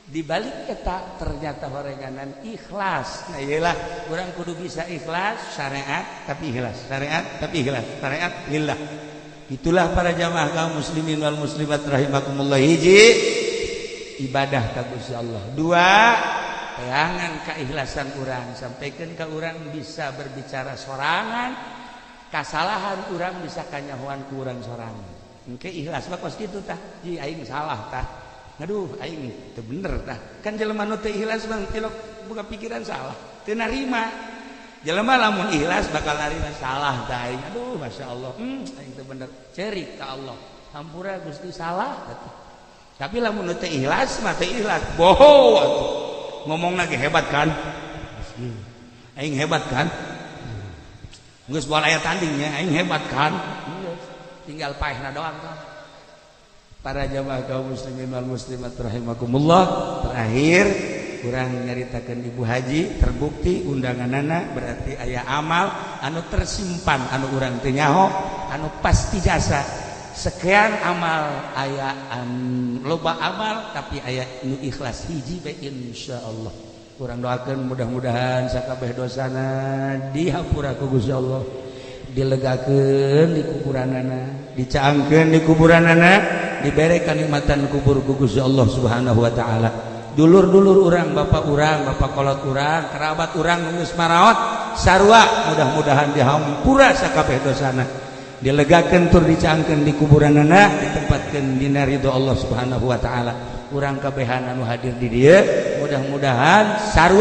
Di balik eta ternyata horenganan ikhlas. Nah iyalah urang kudu bisa ikhlas syariat tapi ikhlas, syariat tapi ikhlas, syariat lillah. Itulah para jamaah kaum muslimin wal muslimat rahimakumullah. Hiji, ibadah ka Gusti Allah. Dua, teangan keikhlasan urang, sampaikan ke urang bisa berbicara sorangan, kasalahan urang bisa kanyahoan ku urang sorangan. Engke ikhlas mah kos kitu tah, ji aing salah tah. Aduh aing teu bener tah. Kan jelema nu teu ikhlas mah tilok buka pikiran salah, teu narima. Jelema lamun ikhlas bakal narima salah tah aing. Aduh masyaallah, aing teu bener. Cerik ka Allah. Hampura Gusti salah atuh. Tapi lamun nu teu ikhlas mah teu ikhlas. Boho atuh. Ngomong lagi hebat kan? Aing hebat kan? Geus moal aya tandingnya, aing hebat kan? Tinggal paehna doang tah. Para jamaah kaum muslimin wal muslimat rahimakumullah. Terakhir kurang nyaritakeun Ibu Haji, terbukti undanganana berarti aya amal anu tersimpan anu urang teu nyaho, anu pasti jasa. Sekian amal aya loba amal tapi aya nu ikhlas hiji bae insyaallah. Urang doakeun mudah-mudahan sakabeh dosana dihampura ku Gusti Allah, dilegakeun di kuburanana, dicaangkeun di kuburanana, dibere kanikmatan kubur ku Gusti Allah Subhanahu wa taala. Dulur-dulur urang, bapak urang, bapak kolot urang, kerabat urang nu geus maraot sarua mudah-mudahan dihampura sakabeh dosana, dilegakeun tur dicaangkeun di kuburanana, ditempatkeun dina ridho Allah Subhanahu wa taala. Urang kabehan anu hadir di dieu mudah-mudahan sarua